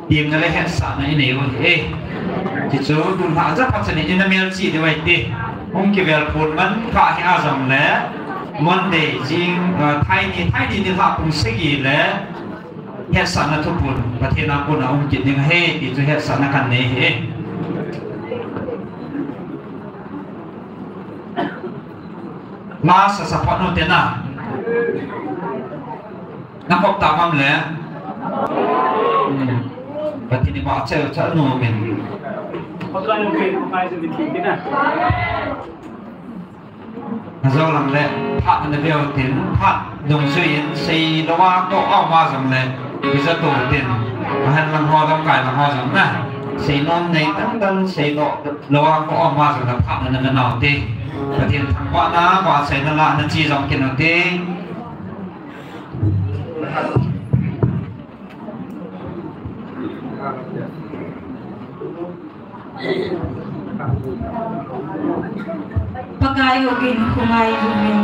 Tiamna le hetsahna inei u ahi. Chuchu tun ha ja pha chan in ina melchih diu ahi ti. Hung kivel phun man kha hi a jong le. Monday jing, uh, Thaini, Thaini ni ha pung sagi le. Hetsahna thuphon, Pathen a kona um kit ding ahi, ti chu hetsahna kanei ahi. Masa support nu te na. Na khop ta mam le. Hmm. Pathen iba cheu cha nu min. Ajo lang le, phat na veu tin, phat dungjuiyin, sei lou a ko a ma jong le, biza to tin, ahan lang ho, lamkai lang ho jong na, sei nom nei tan tan, sei lou, lou a ko a ma jong le, phat na na nau te. Pathen thangvahna, vahchoina la na chi jong kin u te. Pakai u kin khongai u min.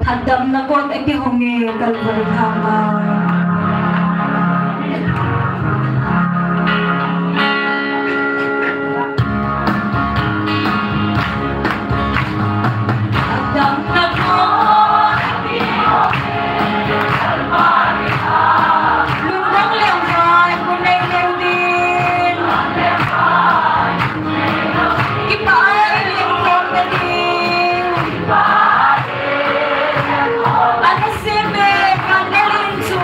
Phatdamna kot akihong e Kalvari thama. Phatdamna kot akihong e Kalvari thama. Lungdong lengvai, kun nei leu din. Kipah e, lungdong lengvai. Ana seme, kan ne lin chu.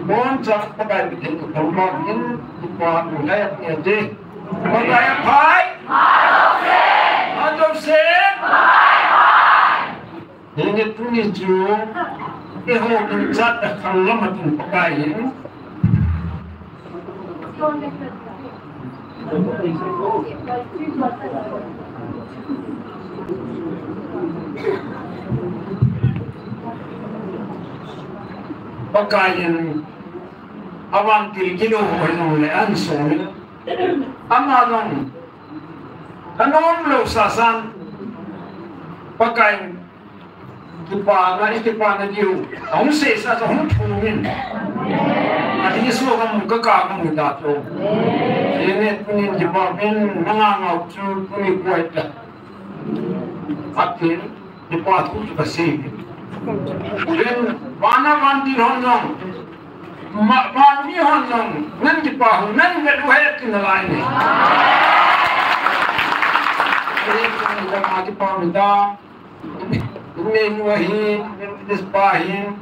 Boncha Pakai bikin ko tolma in tupa ko laya ko je. Pakai phai. Majosen. Hini tuni chu. Eiho ding chat a khang lama tin Pakai in. Pakai in avantil kilo ho in le an so in. Ama jong anom lou sasan. Pakai in Kipana, i kipana diu. Ahung sesa sa hung thum in. Ati Jesu ka mu ka ka ka mu ta chu. Ine tunin kipa min nanga ngau chu tuni kuai ta. Atin kipa thu chu ka si. Rin vana van ti hon jong. Ma, van mi hon jong. Nan kipa hon nan ve du he tin lai ni. Rin ka ma kipa min ta. Nen wa hin, nen pa hin,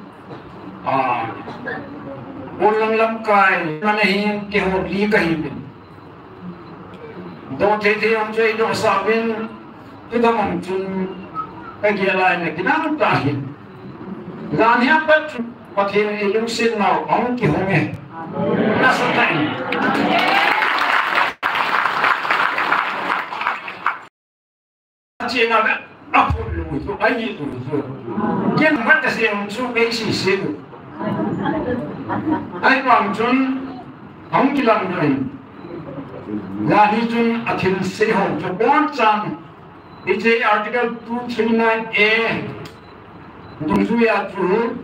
ah, un lang lamkai, mana hin, keiho li kahi uvin. Do thei thei um chu eido sa uvin, tu da mang chun, ka gel lai na kinang ta hin. Jan hi apat chu, Pathen in lungset nau, hung kihong e. Nasa tah in. Chena ve, aphun lou chu, ahi lou chu. Ken mat kasei chu, beisei sei lou. Ahivang chun, ahung kilang doh in. Jan hi chun athil sei ho chu, abonchan. Hiche Article two three nine A. Dungjuia chu,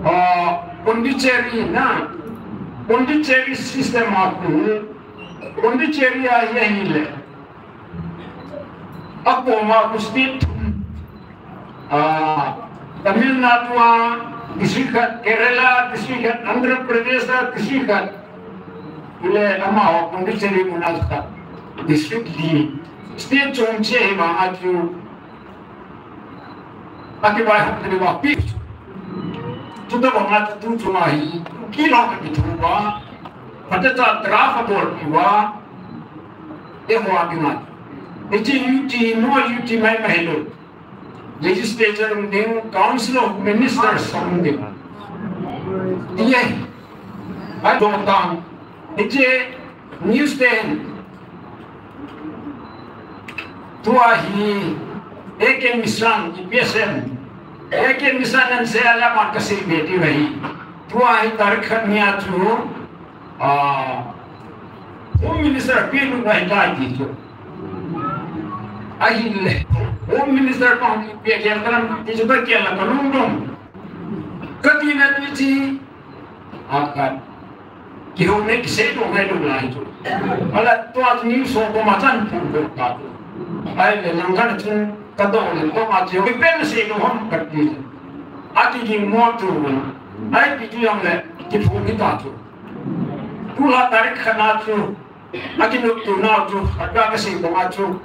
ah, Pondicherry na, Pondicherry system a chu, Pondicherry a hi ahile. Akoma khu state thum, ah, Tamil Nadu a district khat, Kerala district khat, Andhra Pradesh a district khat. Ile amaho Pondicherry mun a khat district li. State chom che hi vang a chu Akivai hop teni va pi. Chuta banga tu chunga hi. Kilou ka kithu va. Phatecha draft abol pi va. Eiho a dinga. Hiche U T, no U T mai ma hilou. Legislature um ding, Council of Ministers um ding. Ti ahi. Adong tang. Hiche news ten. Tua hi A K Mishra, U P S M. A K Mishra nan sei a la man ka sei be ti ahi. Tua hi tarik khat nia chu, ah, Home Minister pi nu ahi tai ti chu. Ahile. Home Minister pa pi ke kan ti chu ka ke la ka lung dong. Ka ti na ti chi. Akan. Kihou ne kisei lou ngai lou lai chu. Ala tua chu news ho koma chan phun phun ta chu. Ahile lang khat chun ka dong le koma chu mi pen sei lou ham ka ti. Akiging mo chu. Ahi pi chu jong le kiphun ni ta chu. Tulha tarik khat na chu. Akinopto nau chu, aga kasei banga chu.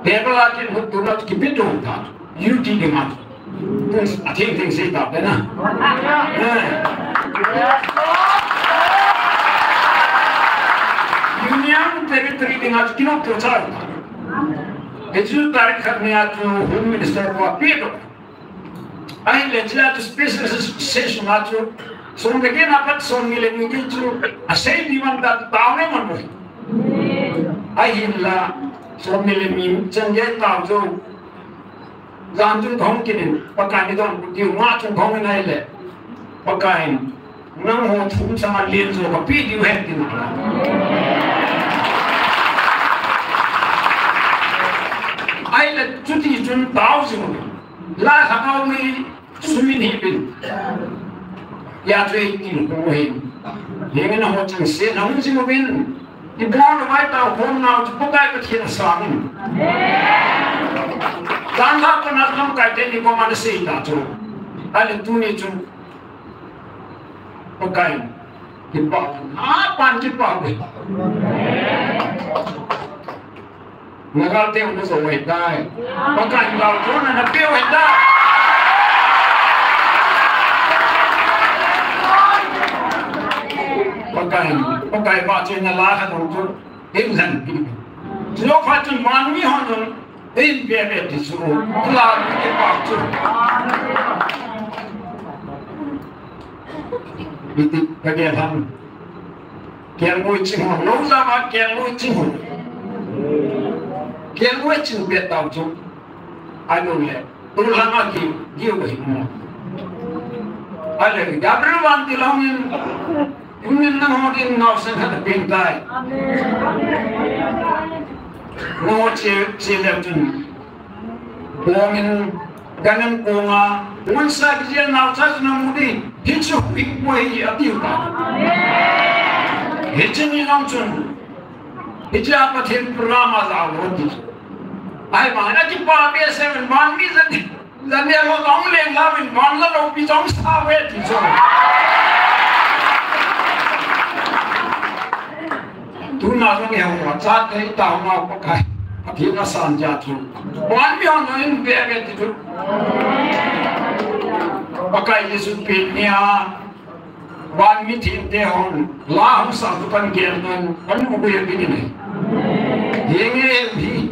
Paper a kinopto nau chu kibit lou ta. U T ding a chu. Atheng theng sei ta pen a. Eh. Union Territory ding a chu kinopto cha. Hichu tarik khat nia chu Home Minister pa pi lou. Ahile chea chu special session a chu, som le get apat som ni le ni chu, asei ding man ta tao ne man lou. Ahinla, som ni le ni chan gei tao chu, jan chun kahung kit in, Pakai in eidonbut diu, nga chun kahung in ahile, Pakai in, nangho thum sanga len jo kapeh diu ahi tin. Ahile chuti chun tao jing uvin. Lai khat a um hi, sum in hih uvin. Hia chu eighteen ko hin. Henge nangho chengse, nahung jing uvin. Ibol uva itao khom nau chu Pakai Pathen asang in. Janlhah kona lamkai teni koma nasei ta chu. Ahile tuni chun Pakai, kipa, apan kipa ve. Nagal te un so ve tai. Pakai gal kona napeh ve tai. Pakai, Pakai pa chena la khat dong chu. Amen. Jehovah chun manmi hon jong, amen, amen, ti chu. Kula, kipa chu. Iti, kage ham. Kelngoi ching ho, lou jama kelngoi ching ho. Kelngoi ching be tao chu. Ai lou le. Tulha a ki, ki u hi mo. Ahile, Gabriel van ti lou in, in nangho din naosen khat apeng tai. Nangho che, che le chun. Bong in, Kanan konga, unsa kijel naocha chu namu ding, hichu hipoi atiu ta. Hiche ni jong chun, hiche a Pathen program a jao lou ti. Ahivangin akipa behseh in van mi jan, jan neo lou jong leng lam in van la loupi jong sa ve ti chu. Tuna jong eiho chate taona Pakai, Pathen asan jeh chu, van mi hon in ve ve ti chu. Pakai Jesu pen nia, van mi themte hon la hung sa chu kan gel nan, kan mu be be ni. Henge hi,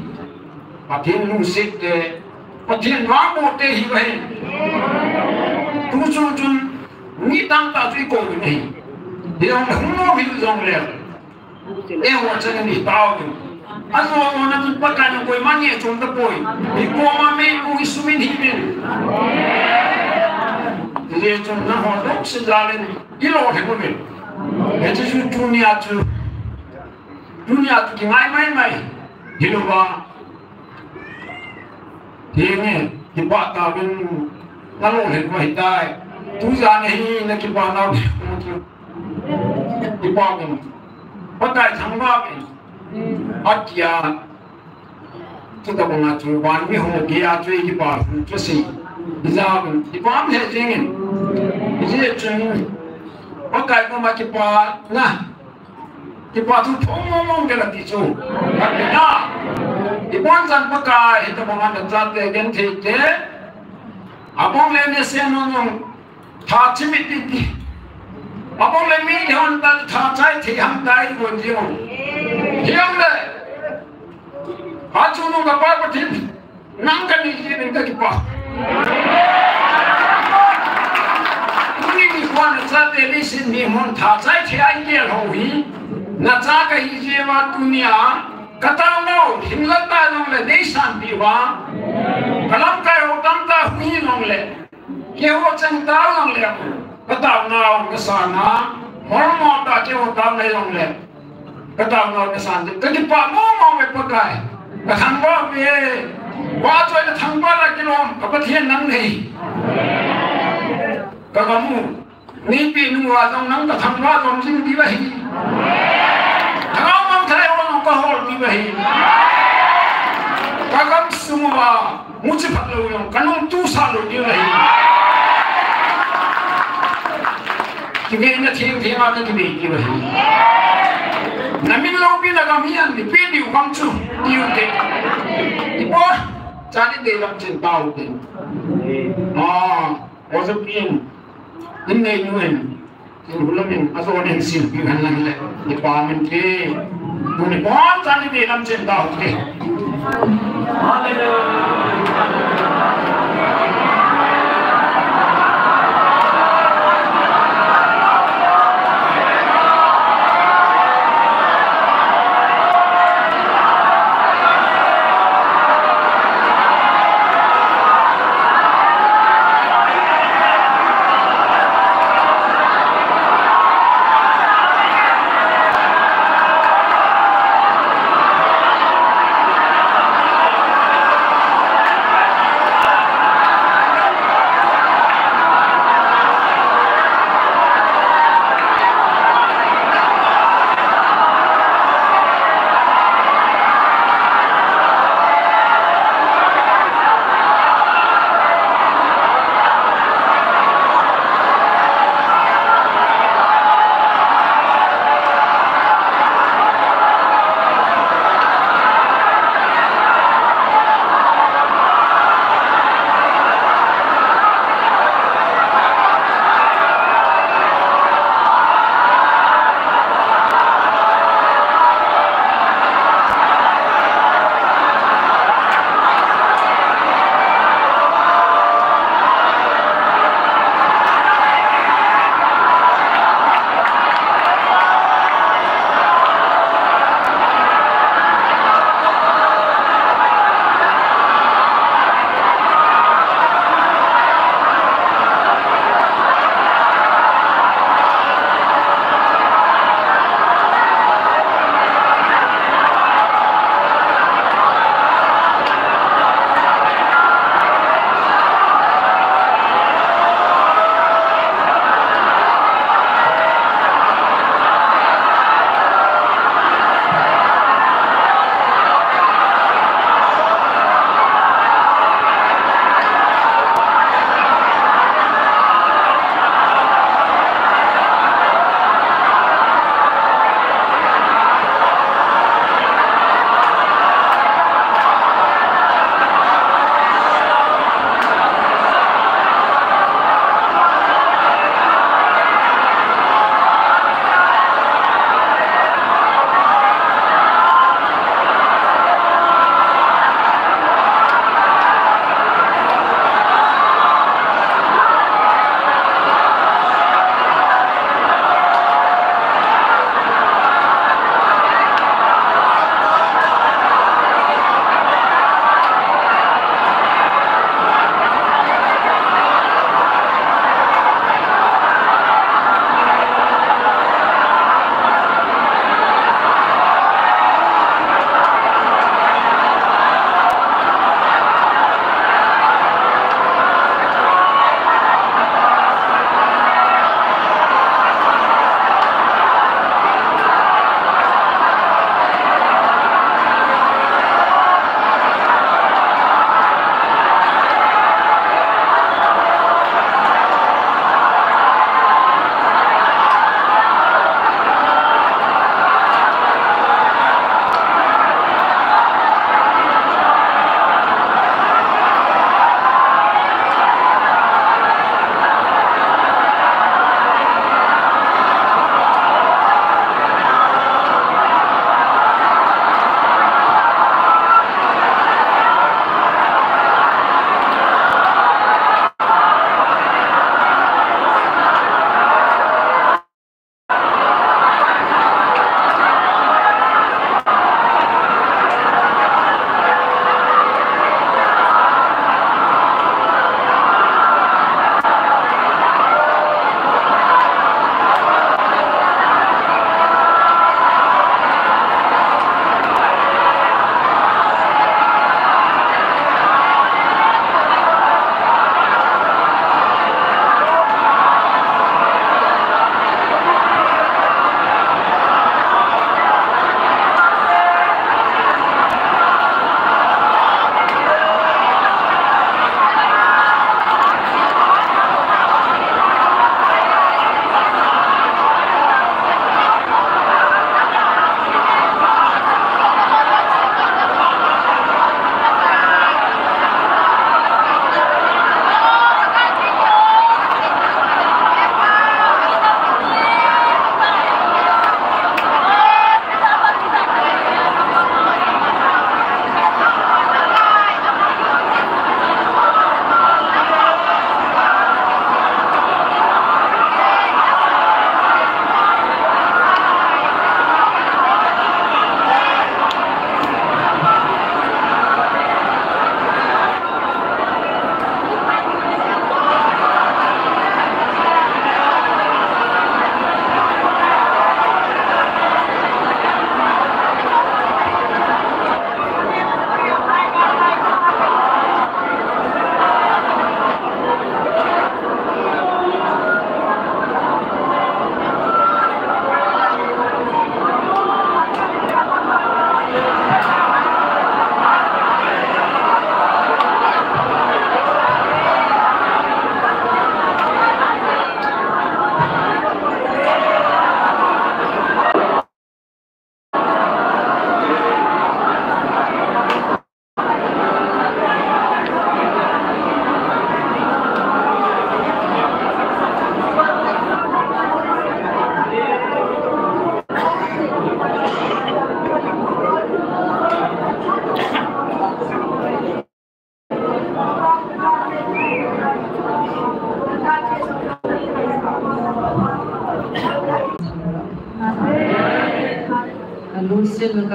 Pathen lungset te, Pathen vangboh te hiuve. Tu chun chun, mi tamtah chu ikou u ahi. Hijongle hung nom hiu jongle, eiho chang in itao u. Ajo jona chun Pakai in koima neh chom tapoi. Ikoma mei u isumin hih uvin. Hijeh chun nangho jouse jal in ilolhin uvin. Hiche chu tunia chu, tunia chu kingai mai mai hilouva, henge, kipah tauvin nalolhin u ahitai. Tujan hi nakipah nau chu, kipah uvin, Pakai thangvah uvin, atia. Chutobanga chu van mi hung gei a chu ikipah u chu sei, ijat uvin, kipah um lheh jengin. Hijeh chun Pakai koma kipana, kipah thu phong mong mong kila ti chu. Atina, ibonchauvin Pakai hitobanga nachate genthei te, abongle nesen mong mong, tha chimit in ti. Abongle mi hon ta tha chai thei ham tai kon jing u. Hijongle, achungnung kapa Pathen, nang kanei jeh in kakipah. Tuni nikhoa nachate leiset mihon tha chai thei a igel ho hi, nacha kahi jeh uva tunia kataonau lhinglel ta jongle neisanpeh uva, kalamkai ho tamtah hung hi jongle, keiho chang ta jongle, kataonau kasan a, molmo tah keiho taona jongle, kataonau kasan jeh, kakipah mong mong e Pakai. Kathangvah uve. Vahchoi le thangvah la kilom ka Pathen nang nahi. Kagam u, neipeh nung uva jong nang kathangvah lom jing diu ahi. Lhagao mangthah eiho jong kahol diu ahi. Kagam sung uva muchi phat lou jong kanungtusah lou diu ahi. Kivei na theng theng a kakivei diu ahi. Namin loupina gam hi ahin peh diu gam chu, tiu te. Ipo, chate deilam chen tao te. Ah, o jouse pin, in nei nu hin, in hulam in, ajo nen sil pi han lang le, ipa min te. Tuni bonchauvin deilam chen tao te.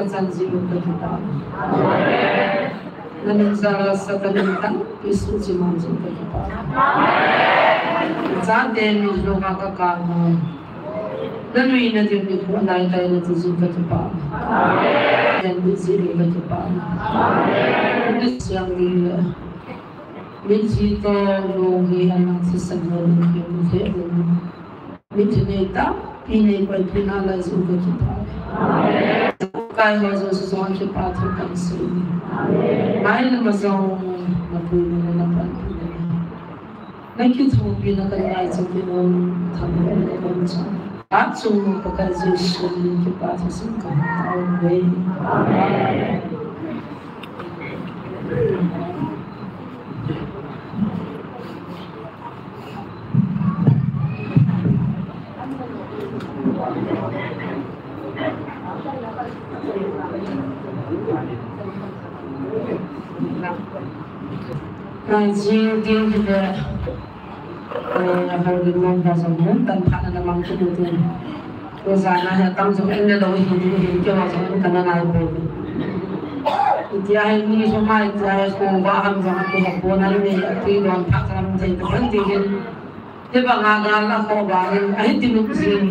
Chan jing un kakipah. Na min jal a sa ka min tampi suhchim jing un kakipah. Chate min lunga kakap a. Na nuina ding nikho nai tai nati jing un kakipah. Ken ding jing un kakipah. Ni siang ding le. Mithi toh lung hi hanang thisan ho ding hi mu he ding. Mithi nei tampi nei koipeh nalai jeh un kakipah. Kai ho jouse jong kipah thu kahin sei. Mai le ma jong na puina le na panpina le na kithopi na ka ngai chu kin um tham le na kon cha. Achung Pakai Jesu min in kipah thu sim kahin tao uve. Amen. Jing ding hi le, eh, houlim mong ho jong hin, tanphatna na mang kit u tin. Tua jana hi atam jong in le lou hi ding hin, keiho jong in kana nai poi. Itia hi ni jong mai, itia hi kho va ham jong kihe pon, ani atui don phah jong thei ta pon ti hin. Hibanga gal a kho vangin, ahi ti nung jing.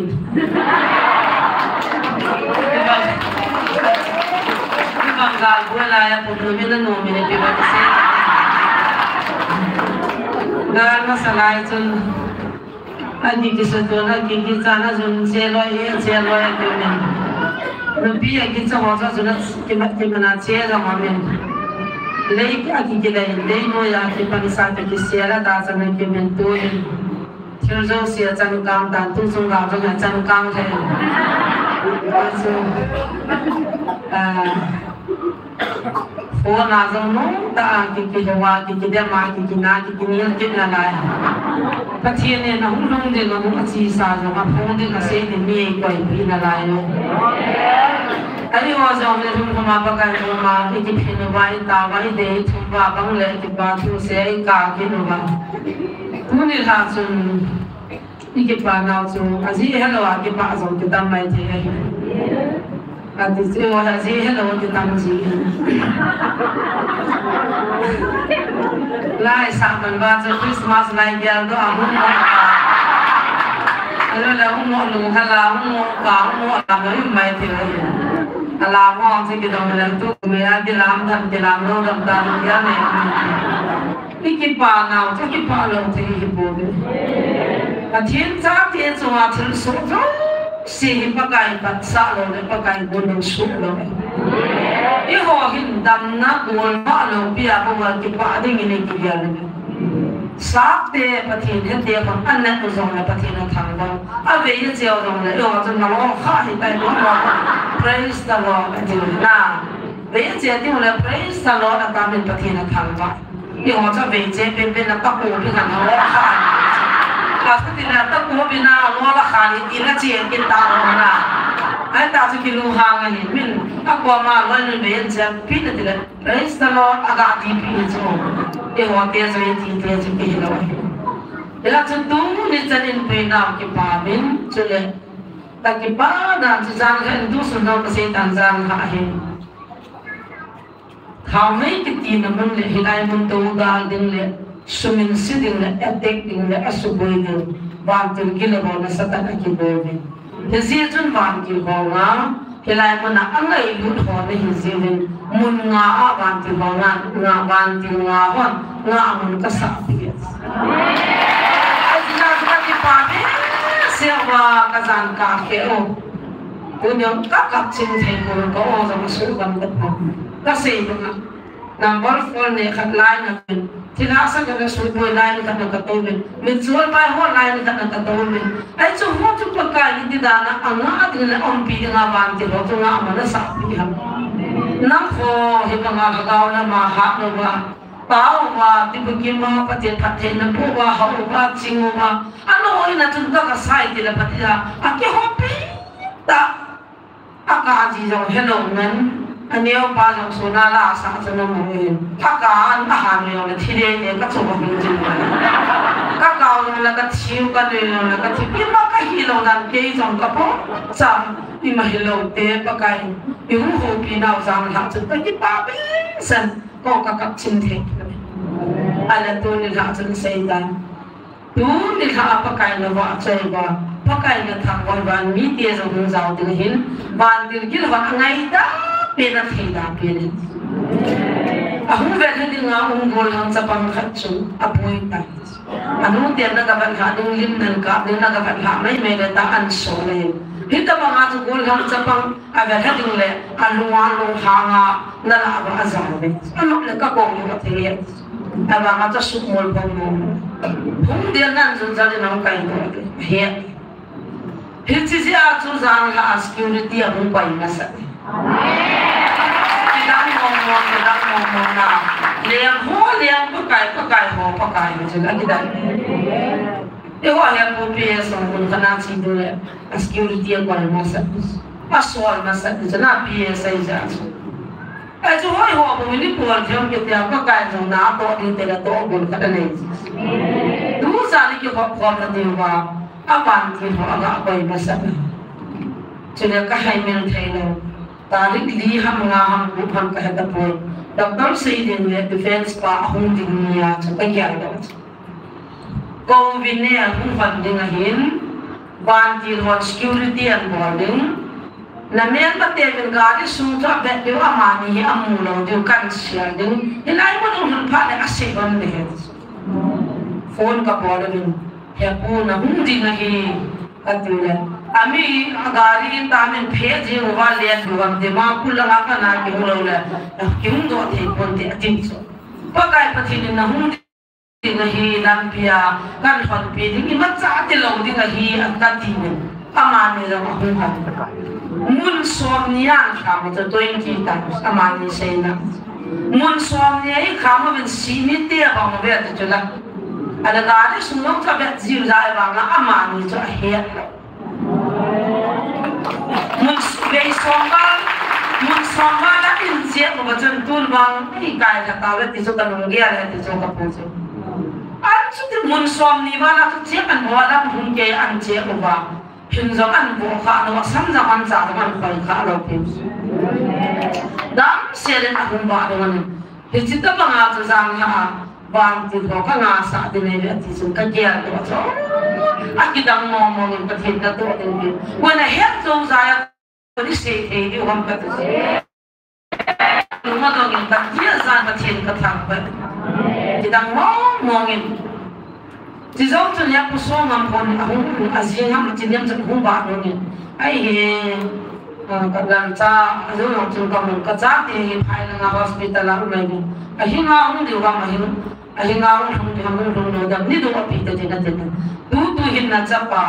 Hibang, hibang gal bol lai a, pum nung in a nung in a pi ba ti se. Gal masa lai chun, ani kisa tun, ani kichan a chun, che loi e, che loi e, ti min. Nupi a kicha ho cha chun, a kimat, kimana che jong a min. Lei a kikilei, lei noiya kipansa kikisel a ta chan a kimin tuin. Thil jouse a changkang tan, tu chunggal jong a changkang thei. Chu, ah, phone a jong nung ta a, ki, kihou a, ki, kidem a, ki, kina, ki, kinel kit nalai. Pathen in ahung lhung ding, ahung achesa jong, aphong ding asei ding mi eikoipeh nalai lou. Eiho jong le lhum lhum a Pakai koma, ikiphin uva, itao uva, idei ithum uva, bang le kipa thusei, ikap kit uva. Tuni lha chun, ikipah nau chu, ajeh helou a kipah jong kitam mai thei ahi. Ati chu, ajeh helou a kitam ji. Lai sah man uva chu Christmas lai gel doh a hung mo ka. Alou le hung mo lung hala, hung mo ka, hung mo la, mo mai thei ahi. Alam ho chu kidong le tu, me a kilam tham, kilam lou tham ta, ya ne. Ikipah nau chu kipah lou thei hi bou ve. Pathen chate chunga thilsoh jouse hi Pakai patsah lou le Pakai gon lou soh lou. Eiho hin damna golvah lou pi a bou a kipah ding in ikigel uve. Sahte Pathen hete khun anat u jong le Pathen athangvah. Avei ache u jong le eiho chun nalou kha hitai bou. Praise the Lord ati u na. Vei ache tiu le praise the Lord ati min Pathen athangvah. Eiho chu vei che penpen a takou pi khan ho kha. Pastor tin a takou pi na ho la kha ni tin a che kin ta ho na. Ahi ta chu kilunghang ahi min. Akoma loi nun vei che pi na ti le. Praise the Lord, aga ti pi chu. Eiho te chu ti te chu pi lo. Ila chu tuni chan in pi na kipah min chu le. Ka kipah dan chu jan kha in tu sun lo ka Satan jan kha ahi. Thaomei kiti na mun le hilai mun tou dal ding le, suminsi ding le, attack ding le, asuboi ding, vantil gilou na Satan akibol ding. Hijeh chun vantil ho nga, hilai mun a angailut ho nahi jeh uvin, mun nga a vantil ho nga, nga vantil nga hon, nga a mun kasah pi. Ajeh chu kakipah behseh uva kajan kakhe u. Tuni kakap ching thei pon ka o jong suhgam ka pon. Kasei banga. Number four ne khat lai na min. Thilha sa ka suboi lai na khat na katou min. Min sual pai ho lai na khat na katou min. Ahi chu ho chu Pakai in ti dan a anga ding le umpi ding a vantil ho chu nga a mun asah pi ham. Nang ho hi banga ka gao na ma ha no ba. Pao uva, tibukim uva, Pathen phattheina pu uva, hao uva, ching uva. Ano ina chun ka kasai ti la phat a. Akihoupi ta. Aka ji jong helou nan. Aneo pa jong suna la sa chun amu in. Aka an ahan jong le thile ne ka chu ba hung jin. Ka kau jong le ka thiu ka ne jong le ka thi. Ima ka hilou dan kei jong ka po. Cham. Ima hilou te Pakai, i hung houpi nau jang lha chun ka kipah behseh, ko ka kap chin thei. Ahile tuni lha chun seitan. Tuni lha a Pakai na vahchoi uva, Pakai na thangvah uva, mite jong hung jao ding ahin, vantil gilou a ngaidam pen a theida pen in. Ahung vet hi dinga um gollhang chapang khat chu aboi tai. Anu ten na ka vet lha ding, lim nan kap ding na ka vet lha mai mai le ta an so le. Hitabanga chu gollhang chapang a vet lha ding le, a lunga lunghanga na la va a jao ve. Anop le ka kong ka thei. Abanga chu sumol pon mo. Hung dia nan jun jali nang kai ko. He. Hiche jeh a chu jang lha a security ahung pai masa. Kidang mong mong, kidang mong mong na. Leng ho, leng Pakai, Pakai ho, Pakai ho, chu la kidang. Eiho hi apu P S hung khana chi ding le, a security a koi masa. A sol masa, chu na P S a ija chu. Achu hoiho bou in i pol them kit a, Pakai jong na toh ding te le toh gon khat anei. Tujan i kikhop khom na diuva, a vantil ho aga koi masa. Chule ka haimil thei lou. Tarik li ham nga ham gup ham ka he tapoi. Doctor Seiding le defense pa ahung ding nia chu ka gel lou. Kou vin e, hung hon ding ahin, vantil hon security an bol ding. Na melmate vin gari sung chu avet diu, amani hi amu lou diu, kan sial ding. Hilai mun hung lhun phat le asei hon le he. Phone ka bol uvin, he pu na hung ding ahi, ka ti le. Ami a gari ta min phe jing uva let diu am, Dimapur langa kana kihung lou le, kihung doh thei ponte ati chu. Pakai Pathen in na hung ding ahi, lampi a kan honpi ding, imacha tilou ding ahi, ati uvin. Amani jong ahung hon. Mun som ni a kham u chu twenty times, amani seina. Mun som ni a i kham uvin simi te abang uve ati chu la. Ahile gari sung jong chu avet jiu jeh a vang a amani chu ahet lou. Mun s-, vei som val, mun som val a in chep uva chun tun vang i kai kha tauve ti chu ka lunggel e ti chu ka pu chu. An chu ti mun som ni val a chu chep an bol a hung kei an chep uva. Hin jong an bol kha lou, asam jong an cha jong an khoi kha lou ti. Damsel in ahung vah ding ahi. Hiche tabanga chu jang lha a, vantil ho ka ngahsah ding ahi ve ati chun ka gel doh chu. Akidang mong mong in Pathen ka toh ding ahi. Koi na het jou jai a, koi na sei thei diu ham ka ti. Lung adong in ka gel jai a Pathen ka thangvah. Kidang mong mong in. Chujou chun le pu Songam hon ahung, ajing ham, chinem chun hung vah ding in. Ai he, ah, ka lalcha, ajou jong chun ka mun, ka chate hi phai langa hospital a um ahi. Ahinga hung diu ham, ahin, ahinga hung lhung diu ham, hung lhung lou dam, ni dong api te te na te na. Tu tu hin na chapa,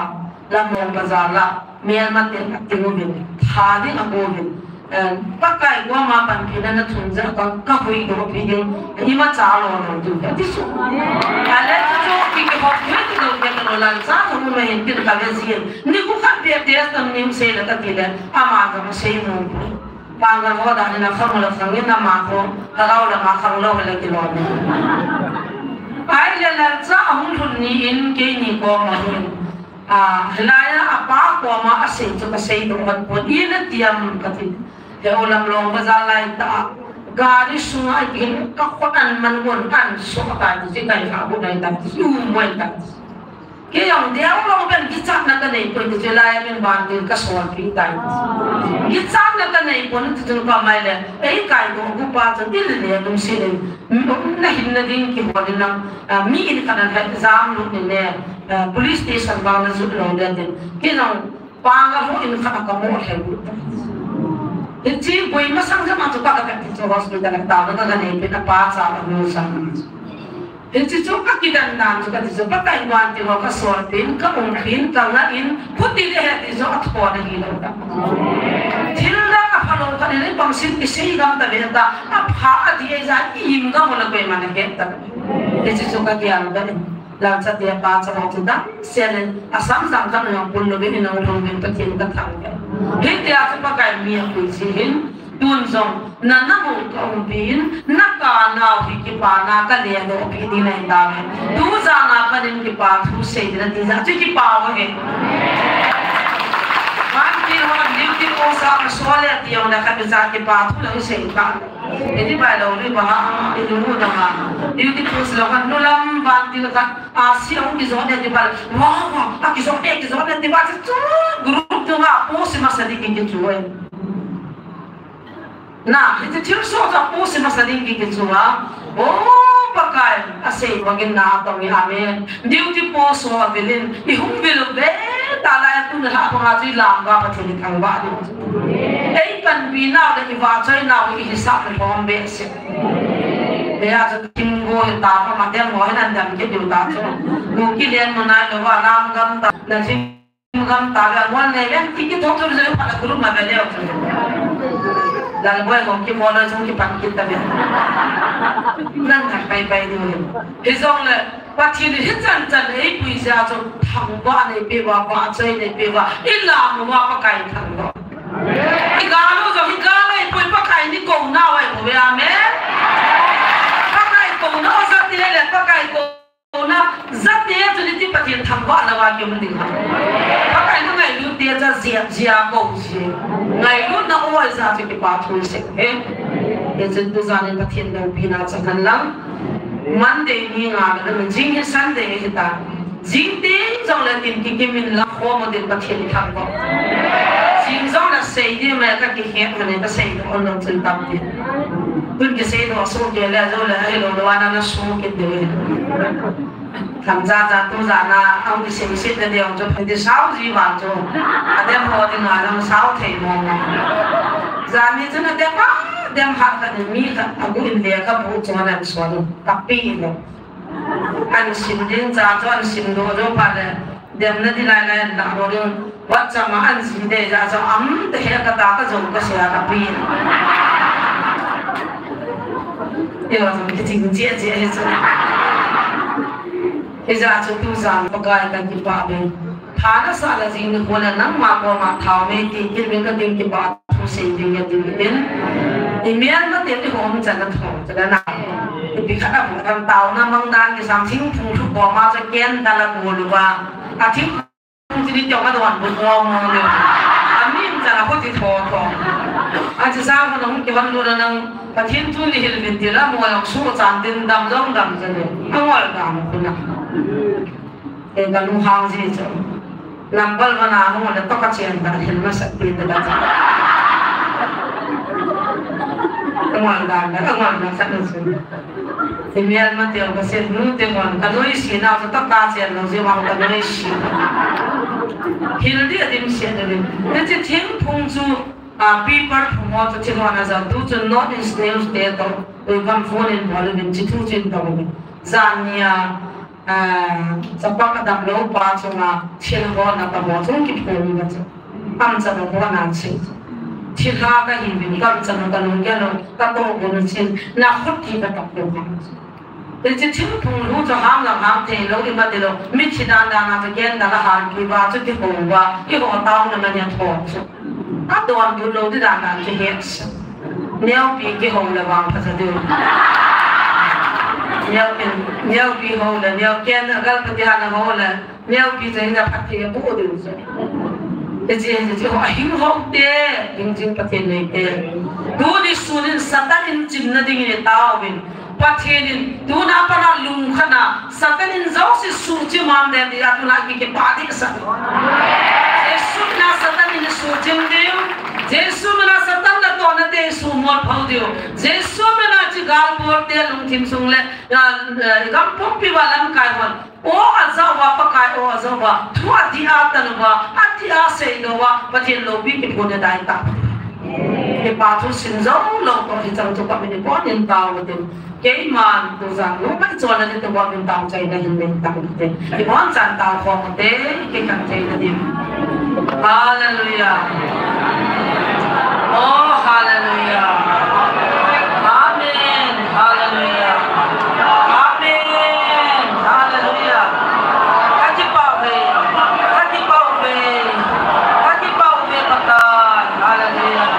Lamlong bazar la, melmate ating uvin, tha ding ago uvin. Eh, Pakai koma panpina na thum jeh a ka, ka huhdoh pi ding, imacha lou lou diu, ati chu. Ahile chu chu, ki, kihop thei ti lou, ki lou lalcha, chu mu me hin tin ka ve jin. Nikho khat bep test tam ning sei le ka ti le, ama jong asei nom poi. Pangal ho dan in akhang le khang in ama kho, ka gao le ma khang lou le kilom. Ahile lalcha ahung lhun ni in, keini koma hin. A, hilai a, apa koma asei chu ka seidoh hon pon, ina ti am ka ti. He u Lamlong bazar lai tah a, gari sunga i kihil ka khut an man gon an so tai ti, kai kha bu nai tai ti, u moi tai ti. Kei jong deu lou pen kichatna ka nei poi ti, hilai a min vantil ka solpi tai ti. Kichatna ka nei pon ti chun ka mai le, ei kaidoh gu pa chun il le lungset in, na hinna ding kihol in lang, a, mi in khat a jam lut in le, eh, police station vang na jot lou le tin. Kei jong pangal ho in khat a ka mo lheh u. Hiche boi masang jama chu ka, ka, ka ti chu hospital a taona ka, ka nei pen apa cha ka mu sang. Hiche chu ka kidan dan chu ka ti chu Pakai vantil ho ka solpin, ka umpin, ka ngah in, phuti le he ti chu athona hilou ta. Thil dang aphalou khat le bangsin kisei gam ta ve ta, apha ati e ja i im gam u le koiman ahet ta. Hiche chu ka gel dan in. Lalcha te pa cha ho chu damsel in, asam jang khat jong pun louvin in ahung lhung uvin Pathen ka thangvah. Hitia chu Pakai mi apui ji hin, tun jong, na na mo ka umpi in, na ka nau hi kipana ka ledoh pi ding ahi tauve. Tujan a pat in kipa thu sei ding ati jeh chu kipa u ahi. Vantil ho, duty Sa ka so le ti jong le khat cha kipa thu lo sei ta. Iti bai lo ri ba ha, i nu nu da ha. Duty post lo kan nu lam ban ti lo kan. A si ong ki zo ne ti ba. Wa wa, a ki zo ne ki zo ne ti ba chu group tu ma post masa ding ki chu. Na, hiti thilsoh chu apost masa ding kikichua. O, Pakai, asei bangin na tong e, amen. Duty post ho avilin, i hung vil ve talai a tuni lha panga chu i lam uva Pathen i thangvah diu. Ei panpi nau le i vahchoi nau i hisap le lhom behseh. Hia chu thim go hi ta pa ma dem go hi nan dem kit diu ta chu. Kuki len mu nai lou va lam gam ta na thim gam ta ve, ngol nei ve, ti kitho thur jeh phat a group ma ve leu. Lalboi hom kibol lou chung kipan kit ta ve. Nang thak pai pai diu. Hijongle, Pathen in hichan chan eipui jeh a chu thangvah neipeh uva, vahchoi neipeh uva, i lam uva Pakai thangvah. I gal u jong hi gal ahipoi, Pakai ni kouna u ahi bou ve, amen. Pakai kouna u jat le, Pakai kou na, jat te chu ni ti Pathen thangvah lou a kium ding ham. Pakai na ngailut te cha jia, jia kou ji. Ngailutna oi ja chu kipa thu sek e. Hichun tujan in Pathen loupina chang hen lang. Monday ni nga le jing hi Sunday hi ta. Jing teng jong le tin kikim in la khom u tin Pathen thangvah. Jing jong le sei ding me ka kihet mane ka seidoh lou chun tam tin. Tun kiseidoh soh kei le jong le ahilou lou ana na soh kit diu. Tham ja ja tu ja na, ahung kisei sit na ding chu, phen ti sao ji vang chu. Adem ho ding a, nang sao thei mong mong. Jan ni chu na dem a, dem hat khat ni mi khat, agu in lekhabu chu ana so ding, kapi in. An sim ding cha chu, an sim doh doh phat le, dem na di lai lai an dah doh ding. Wat chama an sim ding ja chu, am te he ka ta ka jong ka se a kapi in. Eiho jong kiching jia jia hi chu. Hijeh chun tujan Pakai kan kipah uve. Pha nasah le jing nikho le nangma koma thaomei ti kit uvin katin kipa thu sei ding ahi tin. I melmate te hom chan a tho chan a na. Ipi khat a bu ram taona mang dan kisam thingphung thu koma chu candle a bol uva. A thing Chini tiong adon bu ngong ngong le. Amin chan a khuti tho tho. Achi sang ko nang kihon lu na nang Pathen thu ni hil vin ti la mo yong su chan tin dam jong dam jale. Angol dam ku na. E ka lu hang ji chu. Lambal vana mo le to ka chen da hil ma sa pi da. Angol dam da, angol dam sa na chu. I melmate u ka seh nu te mon, ka noise nau chu taka chen lou jeh vang ka noise. Hil ding a dimset ding. Hiche thingphung chu, a, paper phung ho chu thil ho ana jal tu chun North East News te toh, tu kam phone in bol in chi thu chin toh. Jan nia, a, chapa ka damlou pa chunga thil ho na ka ho chung kiphong na chu. Kamchanu kona chu. Thilha kahiuvin kamchanu kalunggel u katoh gon u chin, na khuti katoh lou ham. Hiche thingphung lu chu ham lang ham thei lou, ima ti lou, mithi dan dan a chu candle a hal kiva chu kihou uva, kihou taona mania tho chu. Adon dun lou ti dan dan chu het sa. Neopi kihou le vang pha sa diu. Neopi, neopi hou le, neo candle gal pa ti han hou le. Neopi chu hin aphat thei a bu diu chu. Hiche, hiche ho, ahing ho te, hing jing Pathen nei te. Tuni sun in Satan in chimna ding in taovin. Pathen in tuna pat a lungkhat a, Satan in jouse suhchim ham le ti a tuna ki, kipah ding sa. Jesu mina Satan in suhchim diu. Jesu mina Satan natohna te suhmol phou diu. Jesu mina chi gal bol te lungthim sung le, a, a, gam pumpi uva lamkai hon. O, ajah uva Pakai, o, ajah uva. Thu adih a tan uva, adih a seidoh uva, Pathen loupi kiphong na dai ta. Kipa thu sim jou lou toh hichang chu ka min i pon in tao tin. Keiman tujan lungmai chol na ding tua min tao chaina hin min tao te. Kibon chan tao khom te, kikhen chaina ding. Hallelujah. Oh, hallelujah. Amen. Hallelujah. Amen. Hallelujah. Kakipah uve. Kakipah uve. Kakipah uve Pakai. Hallelujah.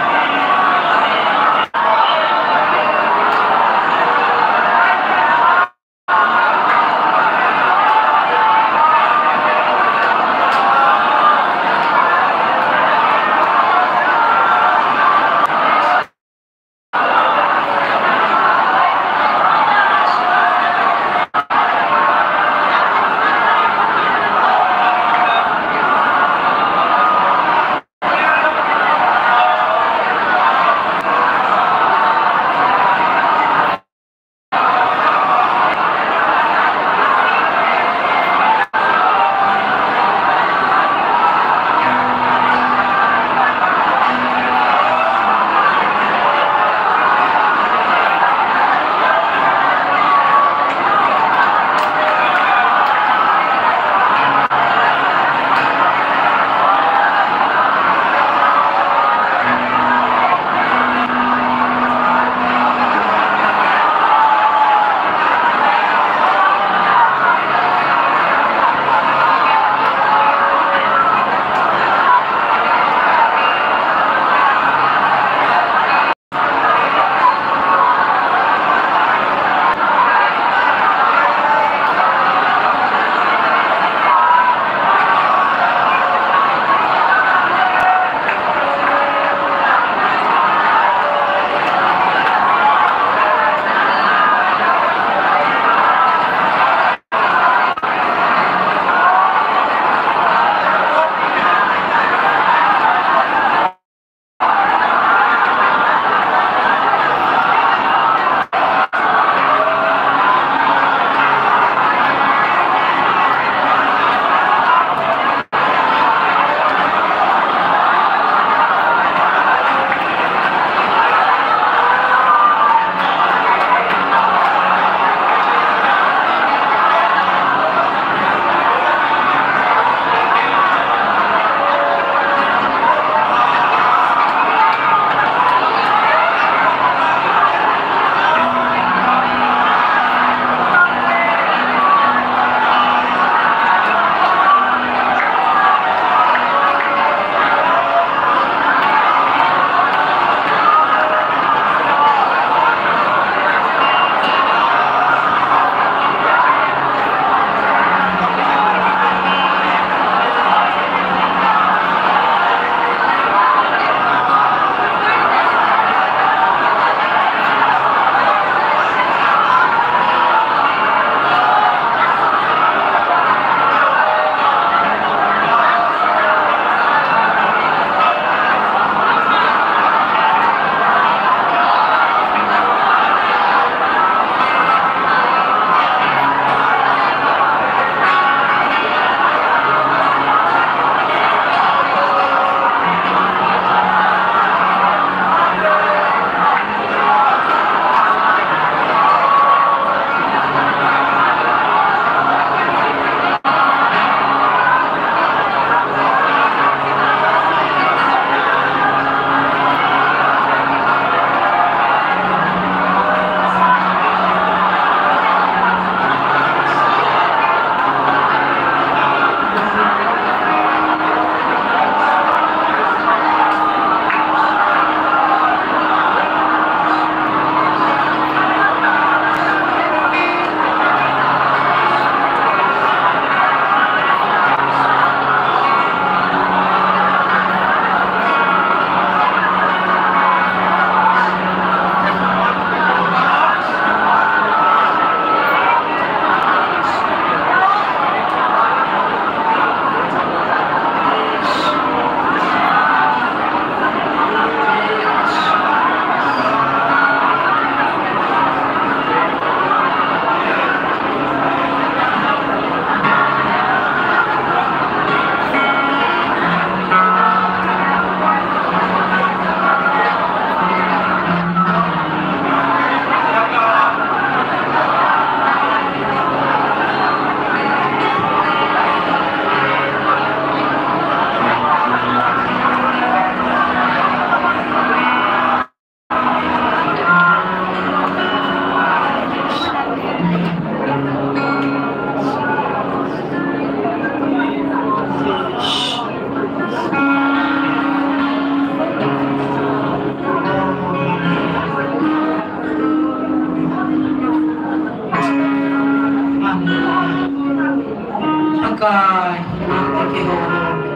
Pai, nang toh kihou nom e.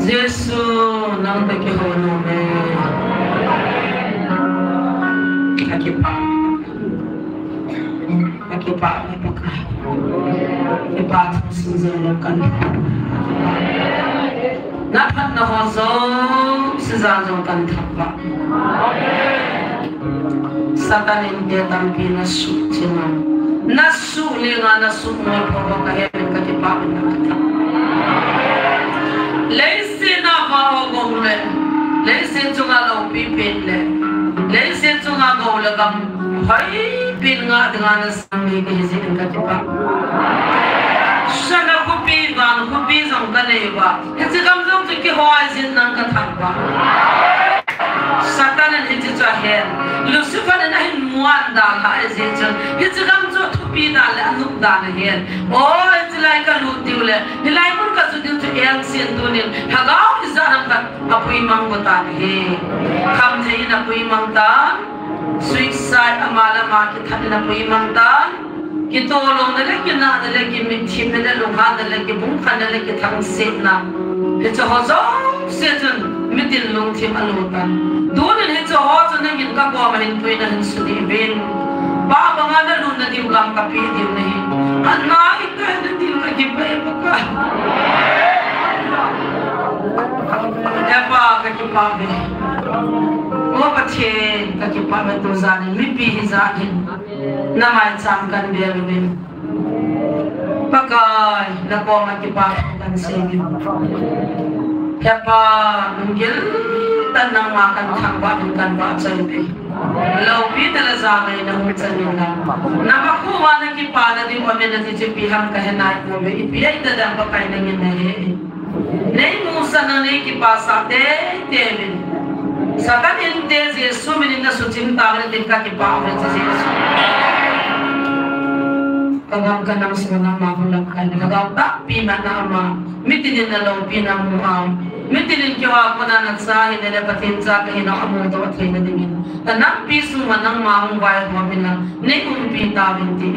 Jesu, nang toh kihou nom e. Kakipah. Kakipah e Pakai. Kipathu sih jong lou kan. Na phatna ho jouse jal jong kan thangvah. Satan inte tampi na suhchim a, na suhling a, na suhmolpho ho kahet in kakipah in na kathangvah. Leiset a vah ho gou le, leiset chunga loupi pen le, leiset chunga gou le gam hoipen ngah dinga na Nang mi kahi jeh in kakipah. Sana khopi, van khopi jong kanei uva. Hiche gam jong chu kihoi jin nang kathangvah. Satan in hiche chu ahen. Lucifer in ahin muan dalha jeh chun. Hiche gam chu athupi dan le anop dan ahen. O, hiche lai kalut diu le, hilai mun kajot diu chu engsen tunin. Lhagao ijat ham khat apuimang go tan ahi. Khamthei in apuimang tan. Suicide, ama le ama kithat in apuimang tan. Kitolona le, kinahna le, kimitthemna le, lunghanna le, kibungkhanna le, kithangsetna. Hiche ho jouse chun mitin lungthim alo tan. Tunin hiche ho chu nangin kakom a hin puina hin sudih uvin. Pa banga nalunna diu gam kapeh diu nahi. Ana hi kahin tin kakipah e Pakai. He Pa, kakipah e. O Pathen, kakipah e, tujan in mipi hijat hin na maicham kan bel uvin. Pakai, nakoma kipa thu kan sei uvin. He Pa, lunggil tah in nangma kan thangvah in kan vahchoi uve. Loupi tah le jangai nahung chan in lang. Na makhuh uva nakipana ding um in ati chu ipi ham kahe nai pouve. Ipi ahitah ding Pakai nangin nahe e. Nei musah, nang nei kipasah teitei uvin. Satan inte Jesu minin nasuchim tauvin tin kakipah uve Jesu. Kagam kanam sunga nangma hung lamkai na lhagao tahpi matna ama. Mitin in naloupina mu a. Mitin in keiho a kona nacha hina le Pathen cha kahina amudoh theina dingin. Kanampi sunga nangma hung vaihom in lang. Nei umpi tauvin tin,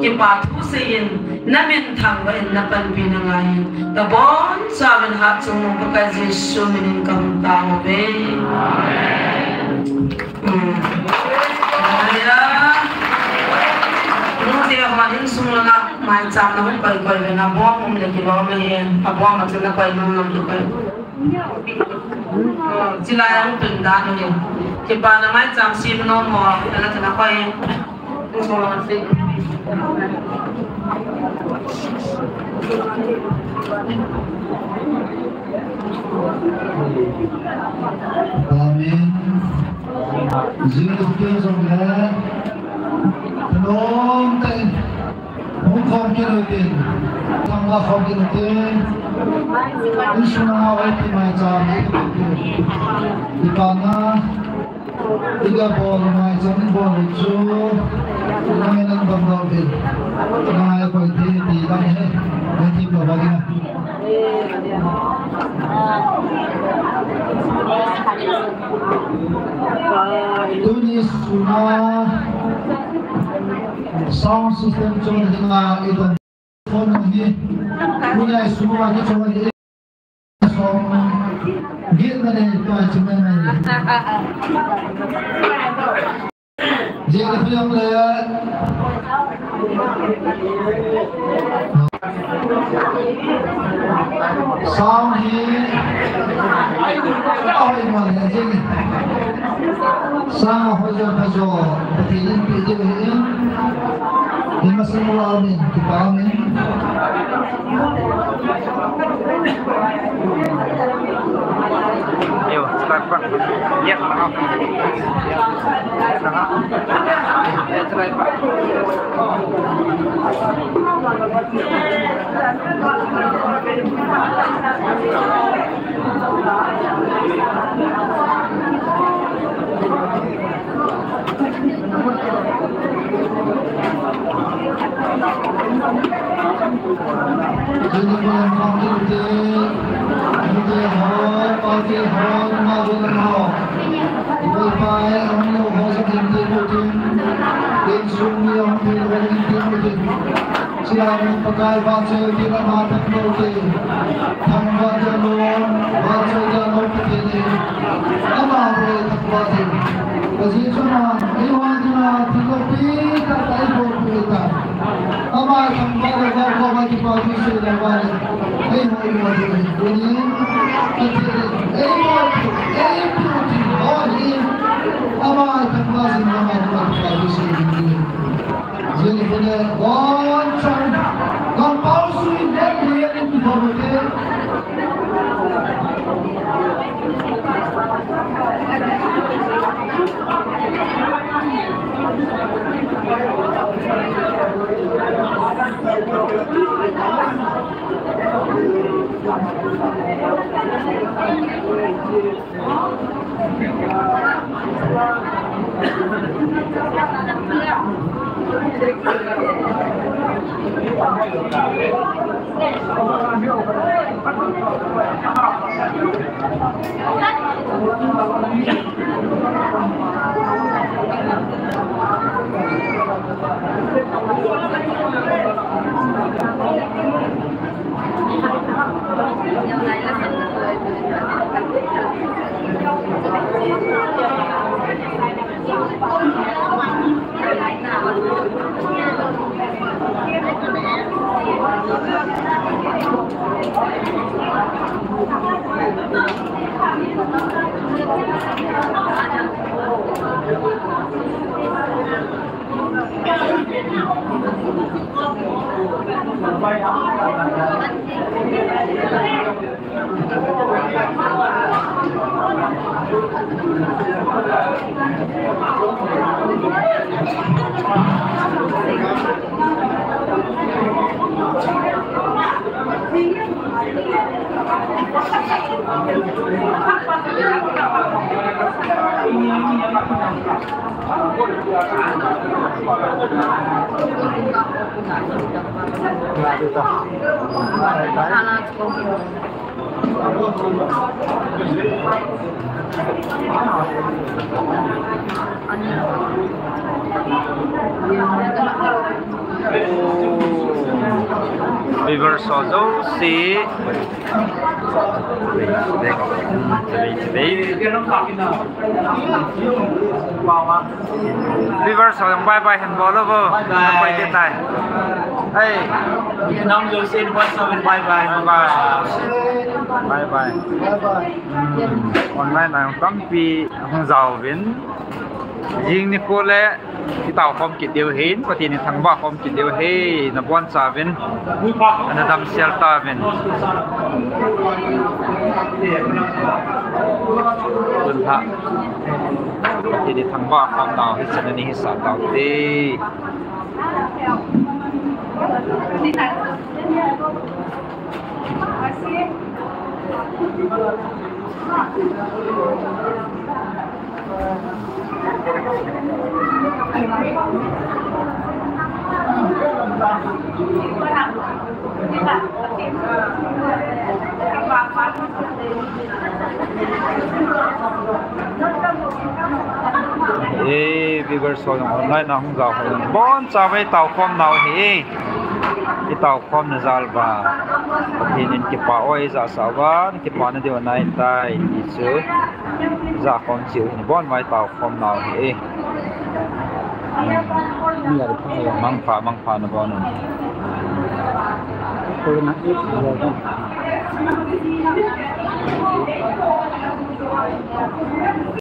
kipa thu seiyin, namin thangvah in napanpina ngaiyin, kabonchauvin hatchungnung Pakai Jesu minin kahung tao uve. Amen. Hmm. Hallelujah. Nute hon insung langa maicham nahung koi koi uvin, abom um le kilom ahi, abom a chu nakoi nom nom kikoi. Chilai a hung tun dan u hi. Kipana maicham sem nom mo, ala chana koi. Amen. Jing Christian jong le. Nom tai. Hung khom kit utin, thangvah khom kit utin, insung a hung pi maicham, i kipana, i gabol maicham, i bol u chu, nangin nang damdoh uvin, nang a koi thei, ti dang hi, nang thip lou va ding a. Tuni sunga sound system chon dinga idon phone hi, tuni a sunga kichon hi, som get na nei, tua chimai mai. Jing le piang le. Sound hi. Ahoi man le jing. Sound ahoi jo pha jo. Pathen in pe diu ahi. Ima sing la min, kipa min. Yo, start pa. Yes, now. Pakai vahchoi ding ama thangvah te. Thangvah te lon, vahchoi ding lon te te. Ama te thangvah te. Kaji chuna, eiho ding a thangvah pi ta, ta eiho pi ta. Ama thangvah le vah ko ma kipa tu se le vah le. Eiho eiho ding. Kuni, kati le, eiho, eiho, eiho, eiho. Ama thangvah sin ama kipa tu se le. Viewers ho jouse. Viewers ho jong bye bye hen bol uvo. Bye bye. Bye bye. Hey. Vietnam jouse, bye bye. Bye bye. Bye bye. Bye bye. Hmm. Online a tampi hung jaovin. Jing nikho le. Itao khom kit diu ahin, Pathen in thangvah khom kit diu ahi, nabonchauvin, ana damsel tauvin. Tun lha, Pathen in thangvah khom nau, hichan ana hisah taute. E, viewers ho jong online a hung jao ho jong. Bonchauva itao khom nau ahi. Itao khomna jal uva Pathen in kipa o eijahsah uva, nakipana diu anaitai, ti chu. Jakhom cheh u hin, ibon uva itao khom nau ahi. Mangpha, mangpha nabon un.